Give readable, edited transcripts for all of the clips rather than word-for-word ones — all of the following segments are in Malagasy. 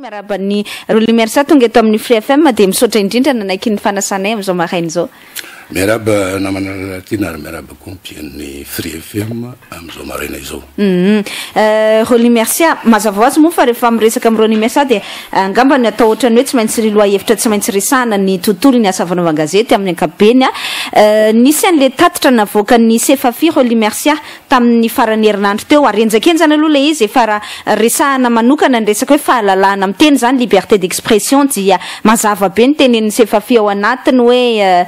Miarahaba an'i Rolly Mercia tonga eto amin'ny Free FM dia misaotra indrindra nanaiky ny fanasanay amin'izao maraina izao. Miarahaba namana Lalatiana ary miarahaba koa mpihaino ny Free FM amin'izao maraina izao. Rolly Mercia, mazava ho azy moa fa rehefa miresaka amin'i Rolly Mercia dia angamba ny atao ohatran'ny hoe tsy maintsy ry lohahevitra tsy maintsy resahana ny tontolon'ny asa fanaovan-gazety amin'ny ankapobeny. Nisy an'ilay tatitra navoakan'ny Sefafi Rolly Mercia tamin'ny faran'ny herinandro teo ary henjakenjana aloha ilay izy efa raha resahana manokana ny resaka hoe fahalalahana miteny izany, liberté d'expression, dia mazava be ny tenenin'ny Sefafi ao anatiny hoe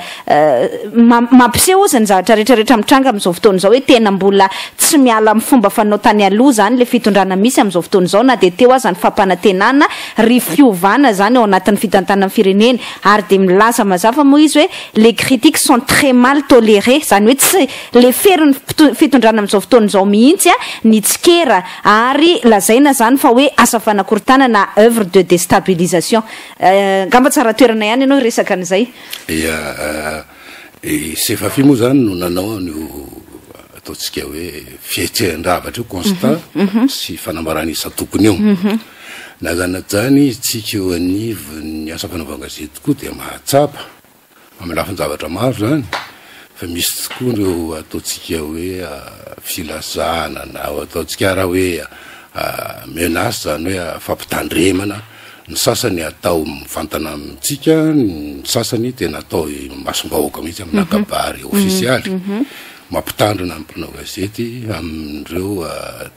mampiseho ozy ny zavatra rehetra rehetra mitranga amin'izao fotoana izao hoe tena mbola tsy miala amin'ny fomba fanao tany aloha izany ilay fitondrana misy amin'izao fotoana izao na dia teo aza ny fampanantenana ry fiovana izany ao anatin'ny fitantanana ny firenena ary dia milaza mazava moa izy hoe les critiques sont très mal tolérées izany hoe tsy Leferin'ny fitondrana amin'izao fotoana izao mihitsy ny tsikera ary lazaina izany fa hoe asa fanakorontanana na oeuvre de destabilisation. Angamba tsara toerana ihany ianao hiresaka an'izay. Ia, i Sefafi moa izany no nanao an'io ataontsika hoe fihetsehan-javatra io, constat, sy fanambarana isan-tokony io. Na izany na tsy izany, isika eo anivon'ny asa fanaovan-gazety koa dia mahatsapa Amin'ny lafin-javatra maro izany, fa misy tokoa ireo ataontsika hoe filazana na ataontsika ara hoe menace, izany hoe fampitandremana, ny sasany atao mivantana amintsika, ny sasany tena atao imasom-bahoaka mihitsy amina kabary ofisialy, mampitandrina ny mpanao gazety amin'ireo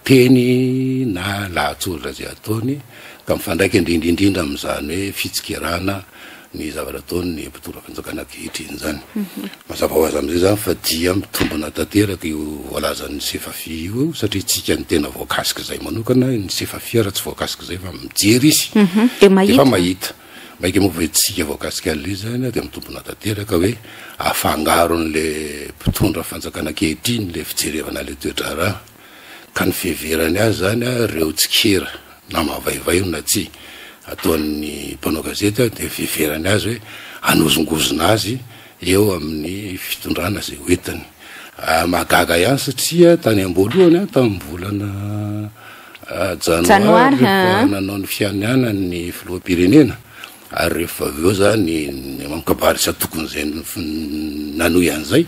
teny na lahatsoratra izay ataony, ka mifandraika indrindra indrindra amin'izany hoe fitsikerana ny zavatra ataon'ny mpitondra fanjakana ankehitriny izany. Mazava ho azy amin'izay izany fa dia mitombina tanteraka io voalazan'ny Sefafi io satria tsika ny tena voakasik'izay manokana, ny Sefafi ara tsy voakasik'izay fa mijery izy Dia mahita. Efa mahita. Mainka moa fa tsika voakasika an'ilay izy izany dia mitombina tanteraka hoe afangaron'ilay mpitondra fanjakana ankehitriny ilay fijerevana ilay toe-draharaha. Ka ny fiheverany azy izany ireo tsikera na mavaivay io na tsia ataon'ny mpanao gazety dia fiheverany azy hoe hanozongozona azy eo amin'ny fitondrana izay ho entiny. Mahagaga ihany satria tany am-boalohany, tamin'ny volana janoary rehefa nanao ny fianianany ny filoham-pirenena Ary rehefa avy eo zany ny kabary isan-tokony izay nanohy an'izay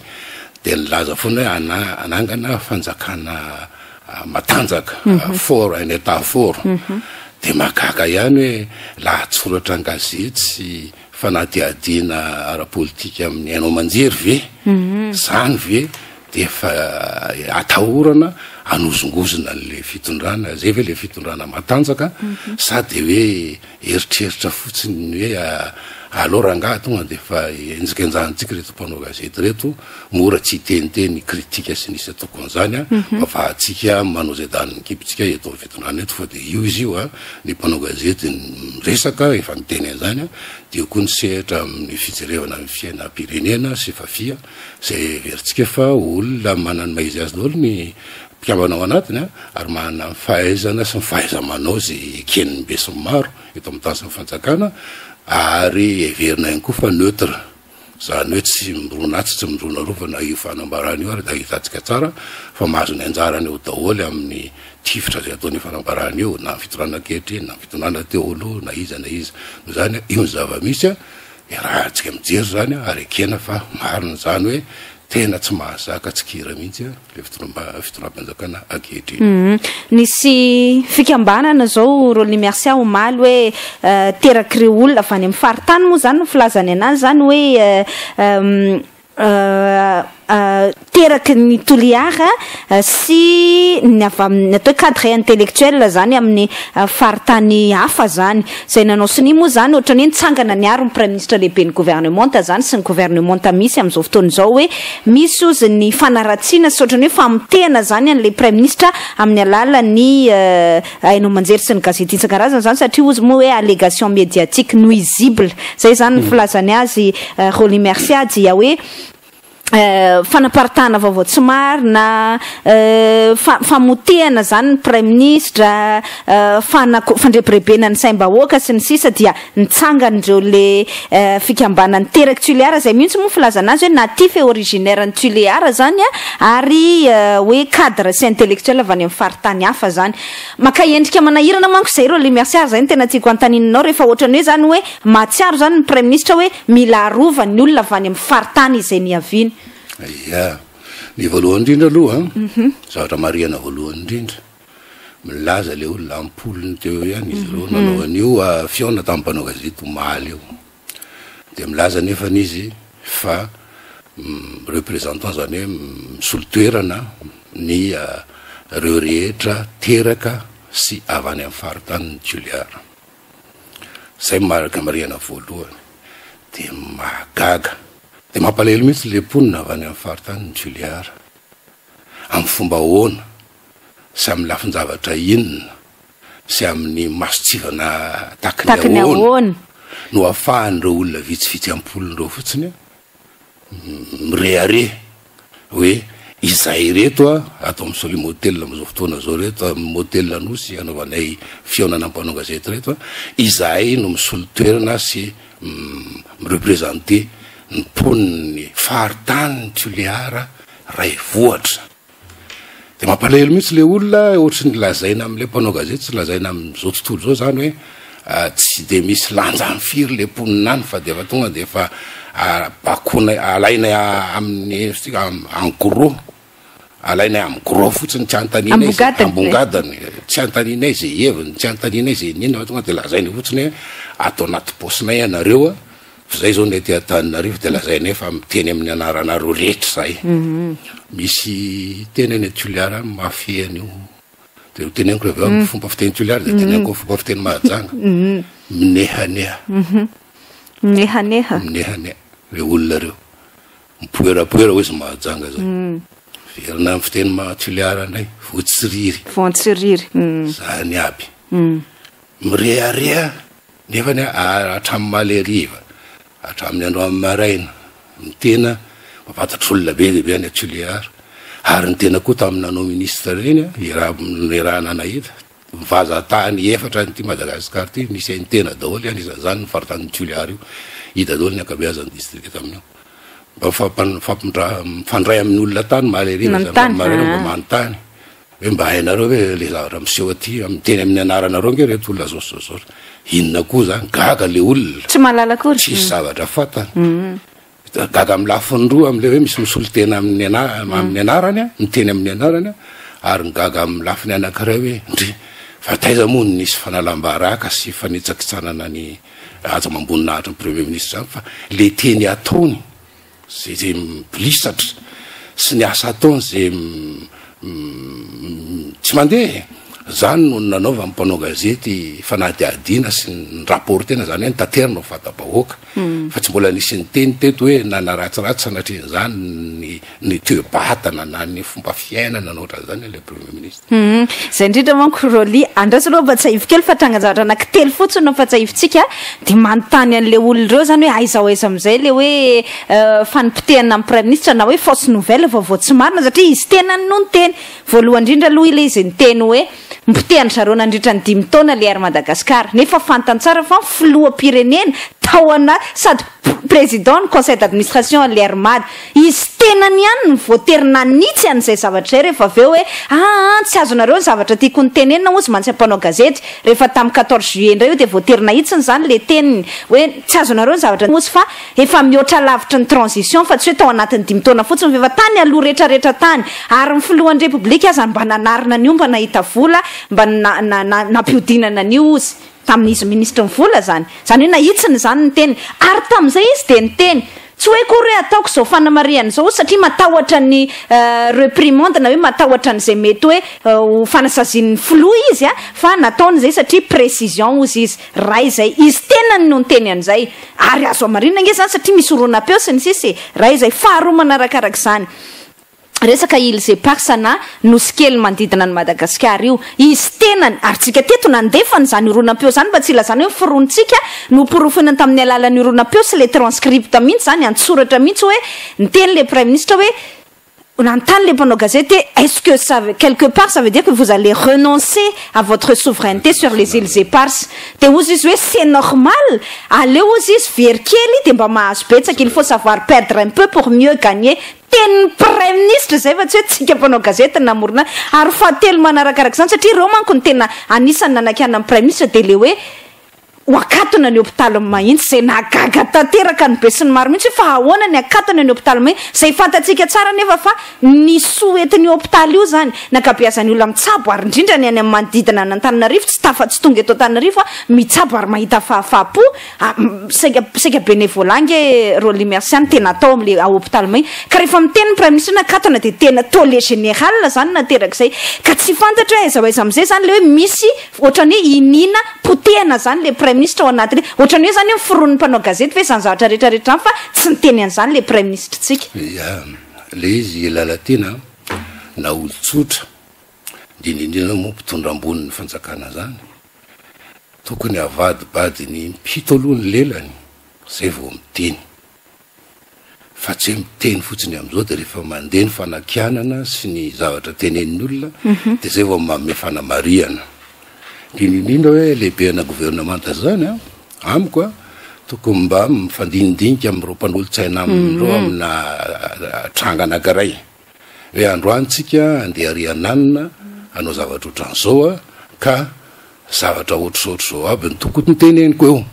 dia nilaza foana hoe hanangana fanjakana matanjaka, fort, un Etat fort. Dia mahagaga ihany hoe lahatsoratra an-gazety sy fanadihadiana ara-politika amin'ny haino aman-jery ve? Izany ve dia efa atahorana hanozongozona an'ilay fitondrana? Izay ve ilay fitondrana matanjaka sa dia hoe Eritreritra fotsiny ny hoe aleo rangaha tonga dia efa henjikenjahantsika ireto mpanao gazety ireto, mora tsy hiteniteny critique sy ny isan-tokon'izany an, mba afahantsika manao izay danin'ny kibontsika eto amin'ny fitondrana eto fa dia io izy io an, ny mpanao gazety miresaka efa niteny an'izany an, dia eo koa ny sehatra amin'ny fijerevana ny fiainam-pirenena sy fafia izay heverintsika fa olona manana ny maha izy azy daholo ny Mpikambana ao anatiny ary manana ny fahaizana sy ny fahaiza-manao izay eken'ny besinimaro eto amin'ny tany sy ny fanjakana ary heverina ihany koa fa neutre, izany hoe tsy mirona atsy tsy mirona aroa fa na io fanambarana io ary dia ahitantsika tsara fa mahazo ny anjarany eo daholo amin'ny tifitra izay ataon'io fanambarana io na ny fitondrana ankehitriny na ny fitondrana teo aloha na iza na iza. Noho izany io ny zava-misy iarahantsika mijery izany ary ekena fa marina izany hoe tena tsy mahazaka tsikera mihitsy ilay fitondram-panjakana ankehitriny. Nisy fikambanana izao Rolly Mercia omaly hoe terak'ireo olona avy any amin'ny faritany moa izany no filazany an'azy izany hoe teraky ny Toliara sy ny avy amin'ny atao hoe cadre intellectuel izany amin'ny faritany hafa izany. Izay nanao sonia moa izany ohatran'ny hoe nitsangana niaro ny praiminisitra lehiben'ny governemanta izany sy ny governemanta misy amin'izao fotoana izao hoe misy ozy ny fanaratsiana sy ohatran'ny hoe famotehana izany an'ilay praiminisitra amin'ny alalan'ny haino aman-jery sy ny gazety isan-karazany izany satria ozy moa hoe allégation médiatique nuisible izay izany ny filazany azy Rolly Mercia dia hoe. Fanaparitahana vaovao tsy marina, famotehana izany ny praiminisitra, fandrebirebena ny saim-bahoaka sy ny sisa dia nitsangana ireo le fikambanan'ny terak'i Tuléar izay mihitsy moa filazana azy hoe natif et originaire ny Tuléar izany ary hoe cadre sy intellectuel avy any amin'ny faritany hafa izany. Maka endrika manahirana manko izay Rolly Mercia ary izay no tena tiako hanontaniana anao rehefa ohatran'ny hoe izany hoe mahatsiaro izany ny praiminisitra hoe mila arovany ny olona avy any amin'ny faritany izay niaviany. Ia. Ny voalohany indrindra aloha an, zavatra marihana voalohany indrindra, milaza ilay olona am-polony teo ihany izy ireo nanao an'io fihaonana tamin'ny mpanao gazety omaly io. Dia milaza anefany izy fa mi-representant izany hoe misolo toerana ny ireo rehetra teraka sy avy any amin'ny faritanin'i Toliara. Izay no marika marihana voalohany. Dia mahagaga, dia mampalahelo mihitsy ilay mponina avy any amin'ny faritanin'i Toliara. Amin'ny fomba ahoana sy amin'ny lafin-javatra inona sy amin'ny mason-tsivana taky ny ahoana no ahafahan'ireo olona vitsivitsy am-polony ireo fotsiny mirehareha hoe izahay ireto ato amin'ny Solimotel amin'izao fotoana izao ireto, amin'ny Motel Anosy anaovanay fihaonana mpanao gazety ireto, izahay no misolo toerana sy mi-representer ny mponin'ny faritanin'i Tuléar Raivohitra. Dia mampalahelo mihitsy ilay olona ohatry ny lazaina amin'ilay mpanao gazety sy lazaina amin'izao tontolo izao izany hoe tsy dia misy lanjany firy ilay mponina any fa dia efa tonga dia efa bakoina alaina amin'ny en gros alaina amin'ny gros fotsiny tsy anontaniana izay ambongadiny tsy anontaniana izay heviny tsy anontaniana izay inona fa tonga dia lazaina fotsiny hoe ato anaty paosinay ianareo a. Fa zay zao ny aty Antananarivo de lazainay fa miteny amin'ny anaranareo rehetra zahay. Misy teny any Toliara any mahafehy an'io. De ho teneniko rehefa avy eo fomba fiteny Toliara de teneniko amin'ny fomba fiteny Mahajanga. Minehaneha. Minehaneha. Minehaneha reo olona reo. Mipoerapoera hoy izy Mahajanga zay. Miverina amin'ny fiteny maha Toliara indray, voatsiriry. Voantsiriry. Zany aby. Mirehareha Nefany hatramin'ny omaly hariva, hatramin'ny androany maraina, ny tena mampatatra olona be dia be any Tuléar. Ary ny tena koa tamin'ny nanao ministre ireny, niarahana nahita, vazantany efatra an'ity Madagascar ity, nisy an'ny tena daholo, anisan'izany ny faritanin'i Tuléar io, hita daholo ny ankabeazan'ny distrika tamin'io. Mba mifampindra, mifandray amin'ny olona tany omaly hariva, izany maraina mba manontany. Hoe mba hainareo ve le zavatra miseho aty, miteny amin'ny anaranareo ange reto olona zao sy zao zao. Inona koa zany? Gaga le olona. Tsy mahalala akory. Tsisy zavatra fantany. Gaga amin'ny lafiny roa, amin'ilay hoe misy misolo tena amin'ny ana- amin'ny anarany, miteny amin'ny anarany, ary ny gaga amin'ny lafiny anankiray hoe ndry, fa taiza moa no nisy fanalam-baraka sy fanitsakitsanana ny haja amam-boninahitry ny Premier ministre zany fa le teny ataony. Izay izay mibilisatra sy ny asa ataony izay tsy mandeha e! Izany no nanaovan'ny mpanao gazety fanadihadiana sy ni-rapporter-na, izany hoe nitaterina ho fanta-bahoaka. Fa tsy mbola nisy niteny teto hoe nanaratsiratsy sanatria an'izany ny ny toe-batana na ny fomba fiainana na ohatran'izany ilay Premier Ministre. Hum, izay indrindra manko Rolly, andraso aloha ampatsiahivo kely fa trangan-javatra anankitelo fotsiny no ampatsiahivintsika dia manontany an'ilay olona ireo izany hoe aiza ho aiza amin'izay ilay hoe fanipotehana ny praiminisitra na hoe fausse nouvelle, vaovao tsy marina satria izy tenany no niteny. Voalohany indrindra aloha ilay izy niteny hoe nopotehan-dry zareo nandritra ny dimy taona ilay Air Madagascar nefa fantany tsara fa ny filoham-pirenena tao anaty sady président ny conseil d'administration an'ilay Air Mad. Izy tenany ihany no voatery nanitsy an'izay zavatra izay rehefa avy eo hoe aa tsy azonareo ny zavatra tiako notenenina hozy mantsy mpanao gazety rehefa tamin'ny quatorze juillet indray io dia voatery nahitsiny izany ilay teniny hoe tsy azonareo ny zavatra hozy fa efa mihoatra lavitry ny transition fa tsy hoe tao anatin'ny dimy taona fotsiny fa efa tany aloha retraretra tany ary ny filohan'ny repoblika aza mba nanarina an'io mba nahita vola mba nampihodinana an'io hozy Tamin'izy minisitry ny vola izany. Izany hoe nahitsiny izany ny teniny. Ary tamin'izay izy dia niteny. Tsy hoe akory hoe ataoko izao fanamarihana izao satria matahotra ny reprimande na hoe matahotra an'izay mety hoe ho fanasazian'ny filoha izy fa nataony izay satria précision hozy izy. Ray izay. Izy tenany no niteny an'izay. Ary azo hamarinina ange izany satria misy horonam-peo sy ny sisa e. Ray izay. Faharoa manarakarak'izany. Resaka îles éparses na nosy kely manodidina an'i Madagasikara io. Izy tenany, ary tsika teto nandefa an'izany horonam-peo izany mba tsy hilazana hoe noforonintsika, noporofoina tamin'ny alalan'ny horonam-peo sy ilay transcript mihitsy izany, an-tsoratra mihitsy hoe niteny ilay praiminisitra hoe, nanontany ilay mpanao gazety hoe est-ce que ça quelque part ça veut dire que vous allez renoncer à votre souveraineté sur les îles éparses? Dia hozy izy hoe c'est normal, aleo hozy izy very kely dia mba mahazo betsaka, il faut savoir perdre un peu pour mieux gagner. Tenin'ny praiminisitra izay fa tsy hoe tsika mpanao gazety no namorona azy. Ary fahatelo manarakaraka izany, satria ireo manko no tena anisan'ny nanakiana ny praiminisitra dia ilay hoe ho akatona ny hopitalin'i Mahitsy, izay nahagaga tanteraka ny besinimaro mihitsy hoe fa ahoana ny akatona ny hopitalin'i Mahitsy, izay fantatsika tsara anefa fa ny soa entin'io hopitaly io izany, ny ankabeazan'ny olona mitsabo ary indrindra ny any amin'ny manodidina an'Antananarivo tsy tafa tsy tonga eto Antananarivo fa mitsabo ary mahita fahafaham-po. Saika saika bénévolat nge Rolly Mercia no tena atao amle ao hôpital May. Ka rehefa miteny ny praiminisitra hoe nakatona dia tena tollé général zany naterak'izay. Ka tsy fantatra hoe aiza ho aiza amizay zany le hoe misy ohatran'ny hoe iniana potehana zany le praiminisitra ao anatin'le ohatran'ny hoe zany hoe noforonin'ny mpanao gazety ve zany zavatra rehetra rehetra zany fa tsy niteny an'izany le praiminisitrintsika. Ya, le izy Lalatiana na olon-tsotra, indrindra indrindra moa mpitondra ambony ny fanjakana zany, Tokony havadibadiny impito aloha ny lelany zay vao miteny. Fa tsy hoe miteny fotsiny amin'izao dia rehefa mandeha ny fanakianana sy ny zavatra tenenin'ny olona dia zay vao manome fanamarihana. Indrindra indrindra hoe lehibena governemanta zany an, amiko an, tokony mba mifandinidinika amin'ireo mpanolotsaina aminy ireo amina tranga anankiray. Hoe androany tsika andeha ary hananina hanao zavatra ohatran'izao an, ka Zavatra ohatr'izao ohatr'izao aby no tokony teneniko eo.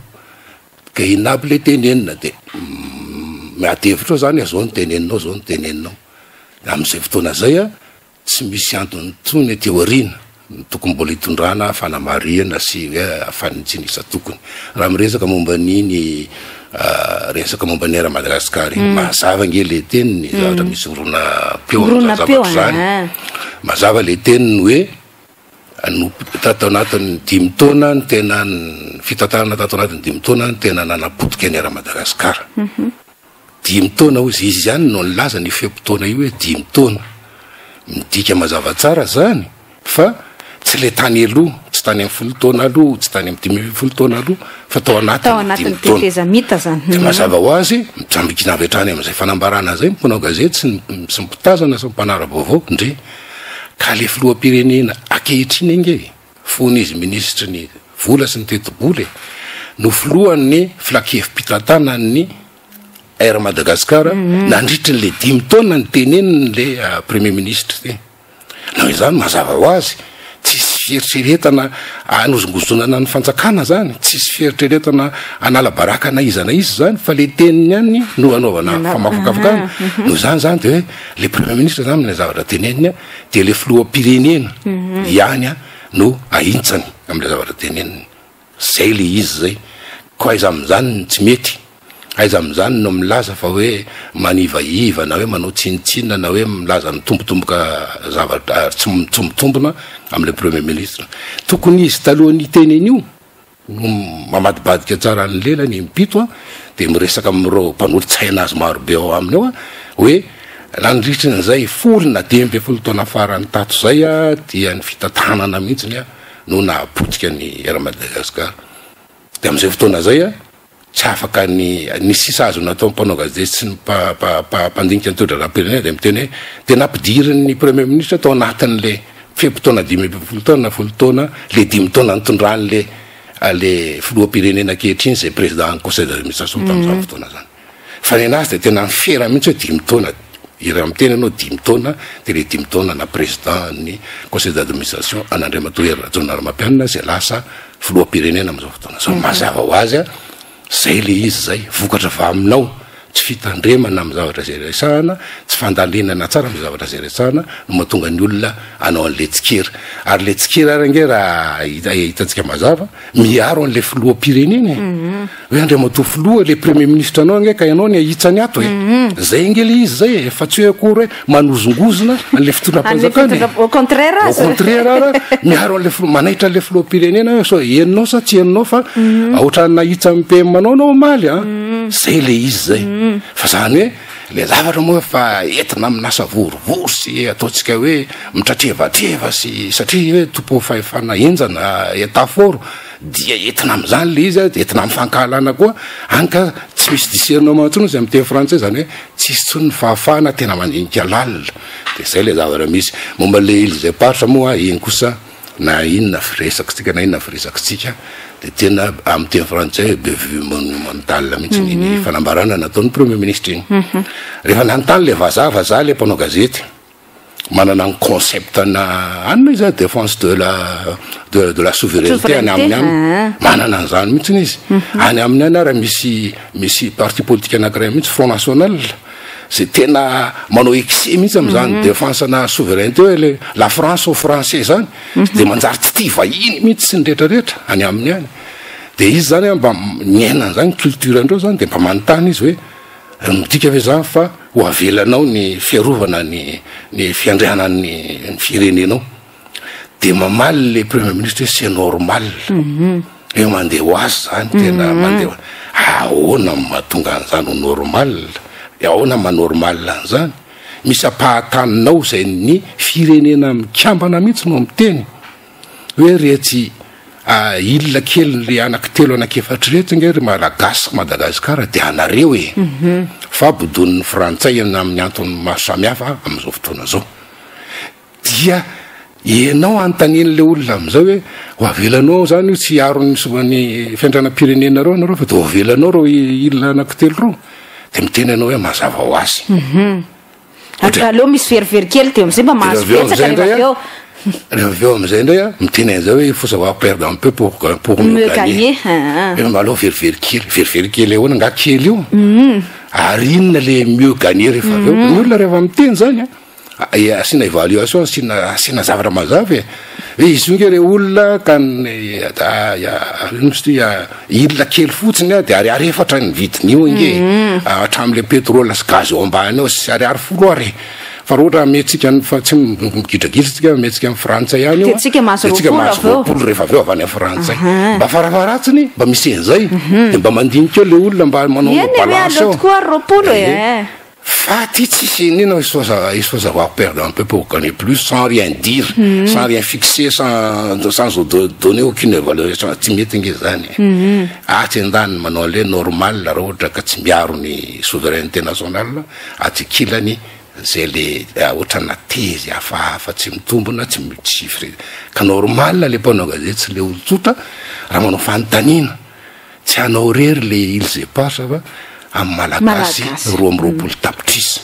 Ka inona aby le tenenina de miady hevitra eo zany zao no teneninao zao no teneninao. De amin'izay fotoana zay a, tsy misy antony intsony aty aoriana no tokony mbola hitondrana fanamarihana sy hoe fanitsiana isan-tokony. Raha miresaka momba an'iny resaka momba ny Air Madagascar iny, mazava ange le teniny, zavatra misy horonam-peo amin'izany zavatra izany. Mazava le teniny hoe No tato anatin'ny dimy taona no tena fitantanana tato anatin'ny dimy taona no tena nanapotika ny Air Madagascar. Dimy taona hozy izy ihany no nilaza ny fe-potoana io hoe dimy taona. Midika mazava tsara zany fa tsy le tany aloha, tsy tany amin'ny folo taona aloha, tsy tany amin'ny 15 taona aloha fa tao anatin'ny dimy taona. Tetezamita zany. Dia mazava ho azy, mitsambikina avy hatrany amin'izay fanambarana izay ny mpanao gazety sy ny sy ny mpitazana sy ny mpanara-baovao ndry. Ka le filoham-pirenena ankehitriny ange e, fony izy minisitry ny vola sy ny tetibola e, no filohan'ny filakevi-pitantanan'ny Air Madagascar nandritry ny le dimy taona niteneniny le premier ministre ty. Noho izany mazava ho azy, tsisy fieritreretana hanozongozonana ny fanjakana zany, tsisy fieritreretana hanala baraka na iza na iza zany, fa le teniny ihany no anaovana famafakafakana. Noho izany zany de hoe le premier ministre zany amle zavatra teneniny de le filoham-pirenena ihany no ahintsany amle zavatra teneniny. Zay le izy zay. Ko aiza amin'izany no tsy mety? Aiza amin'izany no milaza fa hoe manivaiva na hoe manao tsinontsinona na hoe milaza mitombotomboka zavatra tsy tsy mitombina amin'ilay premier ministre. Tokony izy talohan'ny hiteny an'io no mamadibadika tsara ny lelany impito an, dia miresaka amin'ireo mpanolotsaina azy marobe ao aminy ao an, hoe nandritry ny izay folo na 15 taona farany tato izay an, dia ny fitantanana mihitsiny an no nahapotika ny Air Madagascar. Dia amin'izay fotoana izay an, tsy afaka ny, ny sisa azo natao mpanao gazety sy ny mpandinika ny toe-draharaham-pirenena dia miteny hoe dia nampidirin'ny Premier ministre tao anatin'ilay fe-potoana 15 taona na folo taona, ilay dimy taona nitondran'ilay ilay filoham-pirenena ankehitriny izay président conseil d'administration tamin'izany fotoana izany. Fa ny anazy dia tena nifera mihitsy hoe dimy taona, raha miteny ianao dimy taona dia ilay dimy taona na président ny conseil d'administration an'Andriamatoa Hery Rajaonarimampianina izay lasa filoham-pirenena amin'izao fotoana izao. Mazava ho azy an, izay ilay izy izay, vokatra avy aminao, tsy fitandremana amin'ny zavatra izay resahana, tsy fandalinana tsara amin'ny zavatra izay resahana no mahatonga ny olona hanao an'ilay tsikera. Ary ilay tsikera ary ange raha hitantsika mazava, miaro an'ilay filoham-pirenena e. Hoe Andriamatoa Filoha, ilay Premier Ministre anao ange ka ianao ny ahitsany ato e. Zay ange ilay izy zay e, fa tsy hoe akory hoe manozongozona an'ilay fitondram-panjakana e. Au contraire aza. Au contraire ara, miaro an'ilay filoha, manaitra an'ilay filoham-pirenena hoe sao henonao sa tsy henonao fa ohatran'ny nahitsan'ny PM anao anao omaly an. Zay ilay izy zay. Fa zany hoe. Le zavatra moa efa entina amina savorovoro sy ataontsika hoe mitratrevatreva sy satria hoe tompon'ny fahefana henjana Etat fort dia entina amin'izany le izy dia entina amin'ny fankahalana koa hany ka tsy misy discernement intsony izy amin'ny teny frantsay izany hoe tsisy intsony ny fahafahana tena mandinika lalina dia izay le zavatra misy. Momba le îles éparses moa iny kosa na inona firesakitsika na inona firesakitsika dia tena amin'ny teny frantsay hoe bévue monumentale mihitsy iny fanambarana nataon'ny premier ministre iny. Rehefa nanontany le vazaha, vazaha le mpanao gazety, manana ny concept na anona izy défense de la de, de la souveraineté any aminy any, manana an'izany mihitsy izy. Any aminy any ary misy misy parti politique anankiray mihitsy Front National Zay tena manao excès mihitsy am'zany défense na souveraineté hoe le la France aux français zany de manjary tsy tia vahiny mihitsy sy ny rehetra rehetra any aminy any. De izy zany an mba miaina an'zany culture ndreo zany de mba manontany izy hoe midika ve zany fa ho avelanao ny fiarovana ny ny fiandrianan'ny ny firenenao. De mamaly le premier ministre hoe c'est normal. Hoe mandeha ho azy zany, tena mandeha ho azy. Ahoana no mahatonga an'izany ho normal? Ahoana maha normal an'izany? Misy ampahataninao izay ny firenena mikambana mihitsy no miteny hoe retsy île kely le anaky telo anaky efatra ireto nge ry Malagasy sy Madagasikara dia anareo e! Fa bodonin'ny frantsay amin'ny antony maro samihafa amin'izao fotoana izao. Dia ianao anontanian'ilay olona amin'izay hoe ho avelanao zany io tsy hiaro ny ny fiandrianam-pirenenareo ianareo fa dia ho avelanao ireo île anankitelo ireo? Dia miteny ianao hoe mazava ho azy. Aleo misy verivery kely dia amin'izay mba mahazo betsaka rehefa avy eo. Rehefa avy eo amin'izay indray an, miteny an'izay hoe il faut savoir perdre un peu pour pour mieux gagner. Hoe mba aleo verivery kely, verivery kely ahoana angaha kely io? Ary inona le mieux gagner rehefa avy eo? Ny olona rehefa miteny izany an, Asiana évaluation, asiana asiana zavatra mazava e! Hoe izy io nge re olona ka ny ino izy ty île kely fotsiny a de ariary efatra ny vidin'io nge e! Hatramin'le pétrole sy gaz eo ambany eo sy ariary folo ary e! Fa raha ohatra amentsika ny fa tsy migidragidra tsika amentsika ny frantsay ihany io a, De tsika mahazo de tsika 20 mahazo avy eo. 20 rehefa avy eo avy any frantsay. Mba farafaharatsiny mba misy an'izay de mba mandinika eo le olona mba manao Eny e, hoe balance aleo eo. tokoa ary 20 e! Ie. Fa ty tsisy iniana il faut il faut savoir perdre un peu pour gagner plus sans rien dire, sans rien fixer, sans sans donner aucune évaluation, tsy mety nge zany e. Atsy andaniny manao anle normal raha ohatra ka tsy miaro ny souveraineté nationale, atsy ankilany zay le ohatrana tezy hafahafa tsy mitombina tsy mi-chiffre, ka normal le mpanao gazety sy le olon-tsotra raha manao fanontaniana. Tsy anao irery le îles éparses fa amin'ny Malagasy 22 tapitrisa.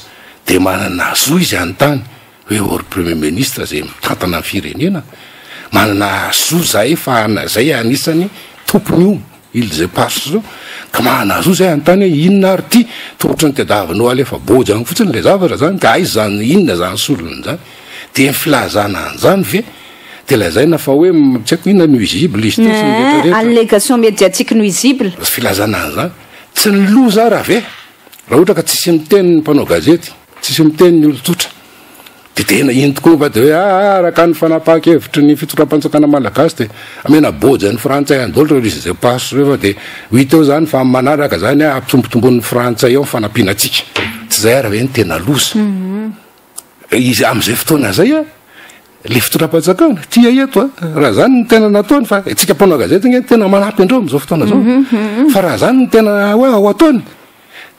Dia manana zo izy hanontany hoe ô ry Premier Ministre izay mitantana ny firenena, manana zo zahay fa zay anisany tompon'io îles éparses io, ka manana zo zahay hanontany hoe inona ary ity, toa ohatran'ny tadiavinao alefa bôjy any fotsiny ilay zavatra zany, ka aiza zany, inona zany solony zany. Dia ny filazana an'izany ve Dia lazaina fa hoe tsy haiko inona nuisible izy teo sy ny rehetra rehetra. Allégation médiatique nuisible. Filazana an'izany. Tsy ny loza ara ve? Raha ohatra ka tsisy miteny ny mpanao gazety, tsisy miteny ny olon-tsotra, dia tena iny tokoa va dia hoe aa araka ny fanapahan-kevitry ny fitondram-panjakana malagasy dia amena bôjy an'ny frantsay any daholo ireo riche de passe ireo fa dia ho hita eo izany fa amin'ny manaraka izany hampitombotombon'ny frantsay eo ny fanampiana antsika. Tsy izay ara ve no tena loza? Izy amin'izay fotoana izay a, le fitondram-panjakana tia eto a, raha zany no tena nataony fa tsika mpanao gazety nge tena manampy andreo amin'izao fotoana izao, fa raha zany no tena hoe ao ataony,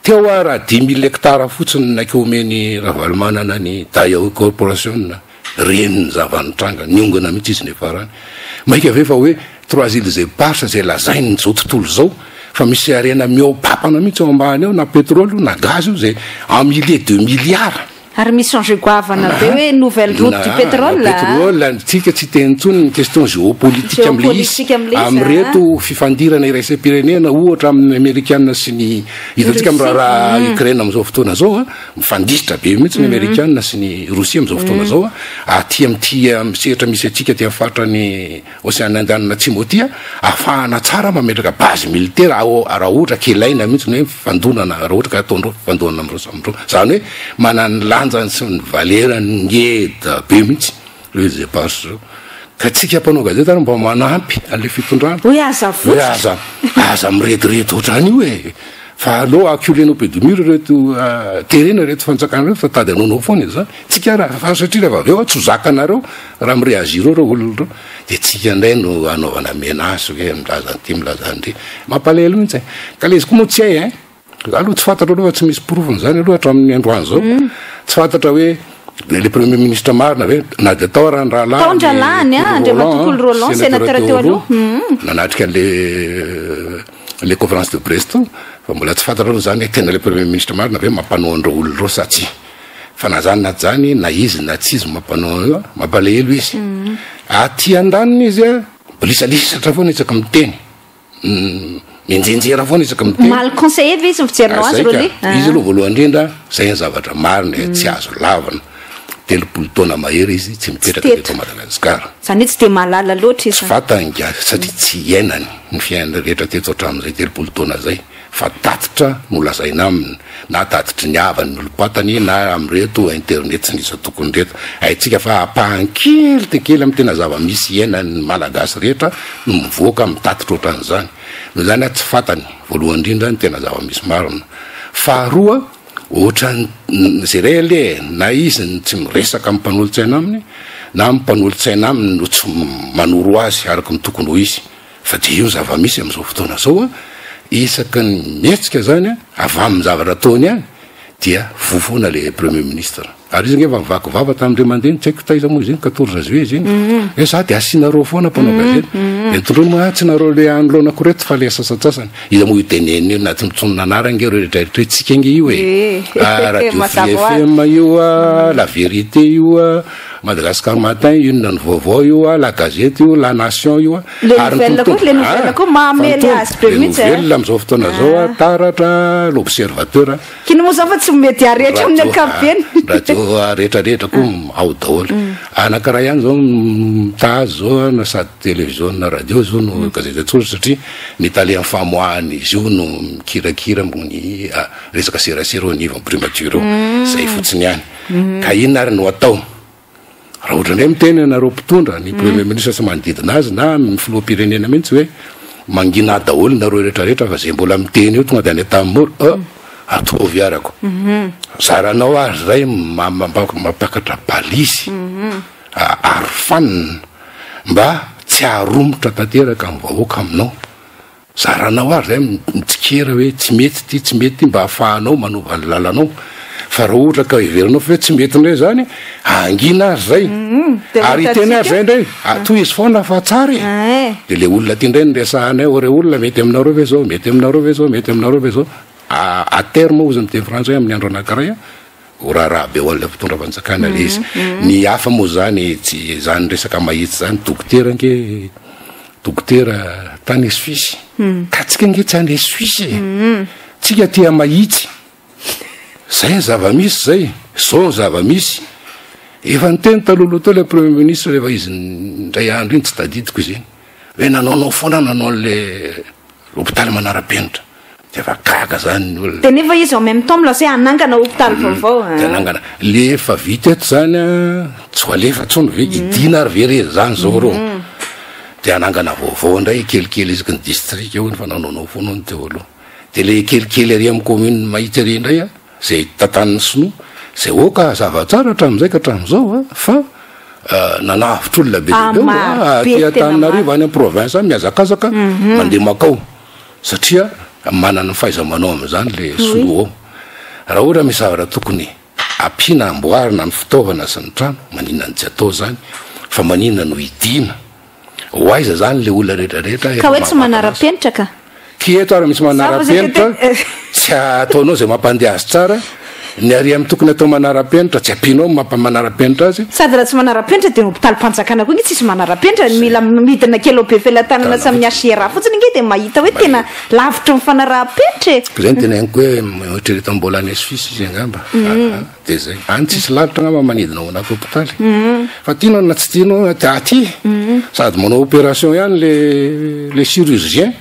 teo a raha 5000 hectares fotsiny no naika omeny Ravalomanana ny Daiwa Corporation, reny ny zava-nitranga, niongana mihitsy izy niafarany, maika ve fa hoe trois îles éparses izay lazain'izao tontolo izao fa misy harena mihoa-papana mihitsy ao ambany ao na pétrole io na gaz io izay en milliers de milliards. Ary misy enjeu goavana be hoe nouvelle route du pétrole a. Pétrole, tsika tsy hiteny intsony ny question géopolitique amle izy, amin'ireto fifandirana iraisam-pirenena ohatra amin'ny amerikana sy ny hitantsika amin'ny raharaha Ukraine amin'izao fotoana izao a, mifandisitra be mihitsy ny amerikana sy ny Rosia amin'izao fotoana izao a, aty amin'ity sehatra misy antsika aty amin'ny faritra ny Ocean Indian Atsimo aty ahafahana tsara mametraka base militaire ao raha ohatra ka ilaina mihitsy ny hoe fifandonana raha ohatra ka ataondreo fifandonana amin'ireo samy ireo. Izany hoe manana ny lanjany sy ny valerany ngeda be mihitsy ireo îles éparses ireo. Ka tsika mpanao gazety ary mba manampy an'ilay fitondrana. Hoe aza Hoe avotsitra. aza aza mirediredy ohatran'io e. Fa aleo acculer-nao pied de mur ireto terena ireto fanjakana ireto fa tady hanaonao foana izany. Tsika raha fa satria rehefa avy eo tsy ho zakanareo raha mi-reagir eo ireo olona ireo. Dia tsika indray no hanaovana menace hoe milaza an'ity milaza an'ity. Mampalahelo mihitsy e. Ka ilay izy koa moa tsy hay ein. Za aloha tsy fantatra aloha fa tsy misy porofony izany aloha hatramin'ny androany izao. Tsy fantatra hoe le premier ministre marina ve na dia tao ara ny rahalahy. Tao ny rahalahiny an, Andriamatoa Kolo Roland, sénateur teo aloha. Nanatrika an'le le conférence de presse tao fa mbola tsy fantatra aloha izany hoe tena le premier ministre marina ve mampanao an'ireo olona ireo sa tsia. Fa na zany na tsy zany, na izy na tsy izy mampanao an'io, mampalahelo izy. Aty andaniny izy an, milisalisatra foana isaky miteny. Mienjenjera foana isaky miteny. Mal conseillé ve izy ny fijerinao azy Rolly? Izy aloha voalohany indrindra, zay ny zavatra marina e, tsy azo lavina. 30 taona mahery izy tsy mipetraka teto Madagasikara. Zany hoe tsy dia mahalala loatra izy. Tsy fantany ingahy satria tsy iainany ny fiainana rehetra teto hatramin'izay 30 taona zay fa tatitra no lazaina aminy na tatitry ny havany ny olom-pantany na amin'ireto internet sy ny isan-tokony ireto. Haintsika fa ampahany kely dia kely amin'ny tena zava-misy iainan'ny Malagasy rehetra no mivoaka mitatitra ohatran'izany. Noho izany aho tsy fantany voalohany indrindra ny tena zava-misy marina. Faharoa, ohatran'ny jereo anie e, na izy no tsy miresaka amin'ny mpanolotsaina aminy na ny mpanolotsaina aminy no tsy manoro azy araka ny tokony ho izy. Fa dia io ny zava-misy amin'izao fotoana izao an, isaky ny mihetsika izany an, avy amin'ny zavatra ataony ihany, dia voa foana ilay Premier Ministre. Ary izy ange efa nivaky vava tamin'ireo mandeha, tsy haiko taiza moa izy iny, 14 juillet izy iny, hoe za dia asianareo foana mpanao gazety. Dia nitondroiny moa, ah tsy nareo ilay anoloanako ireto fa ilay sasantsasany. Iza moa io tenenina io, na tsy mitonona anarana ange ireo rehetra rehetra io, tsika ange io e. Radio Free FM io a, La Vérité io a, Madagascar Matin io, inona ny vaovao io a, La Gazette io, La Nation io a. Le nouvelle koa, le nouvelle koa mahamely azy be mihitsy a. Le nouvelle amin'izao fotoana izao a, Taratra, L'Observateur. K'inona moa izany fa tsy media rehetra amin'ny ankapobeny. Radio rehetra rehetra koa ao daholo. Anankiray ihany izao mitaha azy izao na sady télévision na radio izao no gazety an-tsoratra satria ny tale famoahana izy io no mikirakira ny resaka serasera eo anivon'ny primature eo. Izay fotsiny ihany. Ka inona ary no atao? Raha ohatra indray miteny ianareo mpitondra, ny premier ministre sy manodidina azy na ny filoham-pirenena mihitsy hoe mangina daholo nareo rehetra rehetra fa zay mbola miteny eo tonga de any Antanimora, oh ataovy arako. Zaranao ary zay mampiakatra balise, arofanina mba tsy haharomotra tanteraka ny vahoaka aminao. Zaranao ary zay mitsikera hoe tsy mety ity tsy mety ity mba ahafahanao manova ny lalanao fa raha ohatra ka heverinao fa hoe tsy mety indray zany hangina ary zay ary hiteny ary zay indray tohizo foana fa tsara e de le olona aty indray no resahanay ô re olona mety aminareo ve zao mety aminareo ve zao mety aminareo ve zao à terme hozy ny teny frantsay amin'ny andro anankiray a Ho raharaha be ho an'ilay mpitondra fanjakana ilay izy. Ny hafa moa izany tsy izany resaka mahitsy izany, dokotera ange dokotera tany Suisse. Ka tsika ange tsy any Suisse e. Tsika aty mahitsy. Zay ny zava-misy zay, zao ny zava-misy. Efa niteny talohaloha teo ilay premier ministre rehefa izy indray andro iny tsy tadidiko izy iny. Hoe nanaonao foana nanao an'ilay hopitaly manara-penitra. Dia efa gaga zany ny olona. Dia nefa izy en même temps milaza hoe hanangana hopitaly vaovao an. Dia hanangana. Le efa vita eto zany an, tsy ho alefa tsony ve? Hidiana ary ve re zany zao reo? Dia hanangana vaovao indray kelikely isaky ny distrika hono fa nanaonao foana hono teo aloha. Dia le kelikely ary amin'ny commune Mahitsy ary indray an, zay tantanin'ny sinoa, zay ok hazava tsara hatramin'izay ka hatramin'izao an, fa nanavotra olona be dia be Maro be, aty tena Antananarivo maro. any amin'ny province any mihazakazaka mandeha makao. Satria manana ny fahaiza-manao amin'izany le sinoa ao. Raha ohatra misy zavatra tokony ampiana amboarina ny fitaovana sy ny trano, maninona no tsy atao izany? Fa maninona no hidiana? Ho aiza izany le olona rehetra rehetra Ka hoe tsy manara-penitra ka. Ty eto ary misy manara-penitra, tsy ataonao izay mampandeha azy tsara. Ny ary amin'ny tokony atao manara-penitra, tsy ampianao ny mampa-manara-penitra azy. Sady raha tsy manara-penitra dia ny hopitalim-panjakana koa nge tsisy manara-penitra, mila midina kely ao Befelatanana sy amin'ny HIRA fotsiny nge dia mahita hoe tena lavitry ny fanaraham-penitra e! Zay no teneniko hoe eritrereto mbola any Suisse izy angamba, dia zay. Any tsisy lalitra angamba manidina ao anaty hopitaly. Fa tianao na tsy tianao, aty sady manao opération ihany le le chirurgien.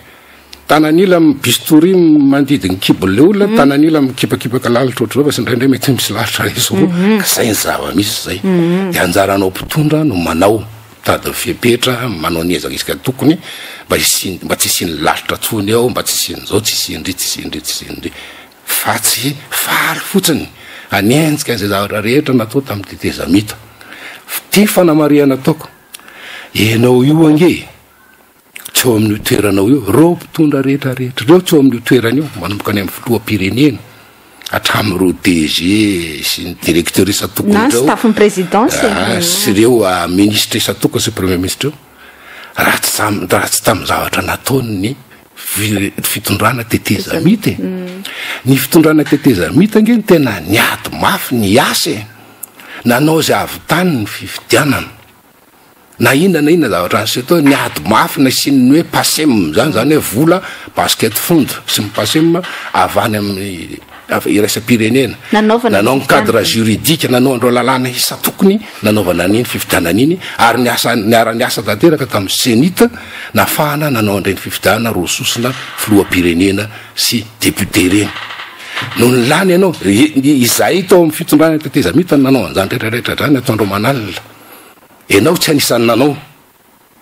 Tanan'ila mi-bistouri mandidy ny kibon'ilay olona, tanan'ila mikipakipaka lalitra ohatr'izao fa indraindray mety misy lalitra izy roa, ka zay ny zava-misy zay. Dia anjaranao mpitondra no manao. Mitady ny fepetra, manao ny ezaka isaka tokony mba hisian'ny, mba tsy hisian'ny lalitra intsony ao, mba tsy hisian'izao, tsy hisian'dry, tsy hisian'dry, tsy hisian'dry. Fa tsy faly fotsiny hanenjika izay zavatra rehetra natao tamin'ny tetezamita. Ity fanamarihana ataoko, ianao io ange e! Tsy ao amin'io toeranao io, ireo mpitondra rehetra rehetra ireo tsy ao amin'io toerana io, manomboka any amin'ny filoham-pirenena hatramin'ireo DG sy ny directeur isan-tokony Na ny ireo, staff-n'ny présidence e. ah, sy ireo ah, ministre isan-tokony sy premier ministre ireo, raha tsy tam- raha tsy tamin'ny zavatra nataony ny fi- fitondrana tetezamita e. Ny fitondrana tetezamita ange no tena niady mafy, niasa e, nanao izay hahavitany ny fifidianana. Na inona na inona zavatra niseho teo, niady mafy nasian'ny hoe Pacem zany, zany hoe vola basket fund sy ny Pacem avy any amin'ny iraisam-pirenena. Nanaovana Nanao ny cadre juridique, nanao an'ireo lalàna isan-tokony nanaovana an'iny fifidianana iny, ary niasa, niara-niasa tanteraka tamin'ny Cenit nafahana nanao an'ireny fifidianana roa sosona filoham-pirenena sy député ireny. Nony lany ianao, izahay tao amin'ny fitondrana tetezamita no nanao an'izany rehetra rehetra izany, atoandro aman'alina. Enao tsy anisan'ny nanao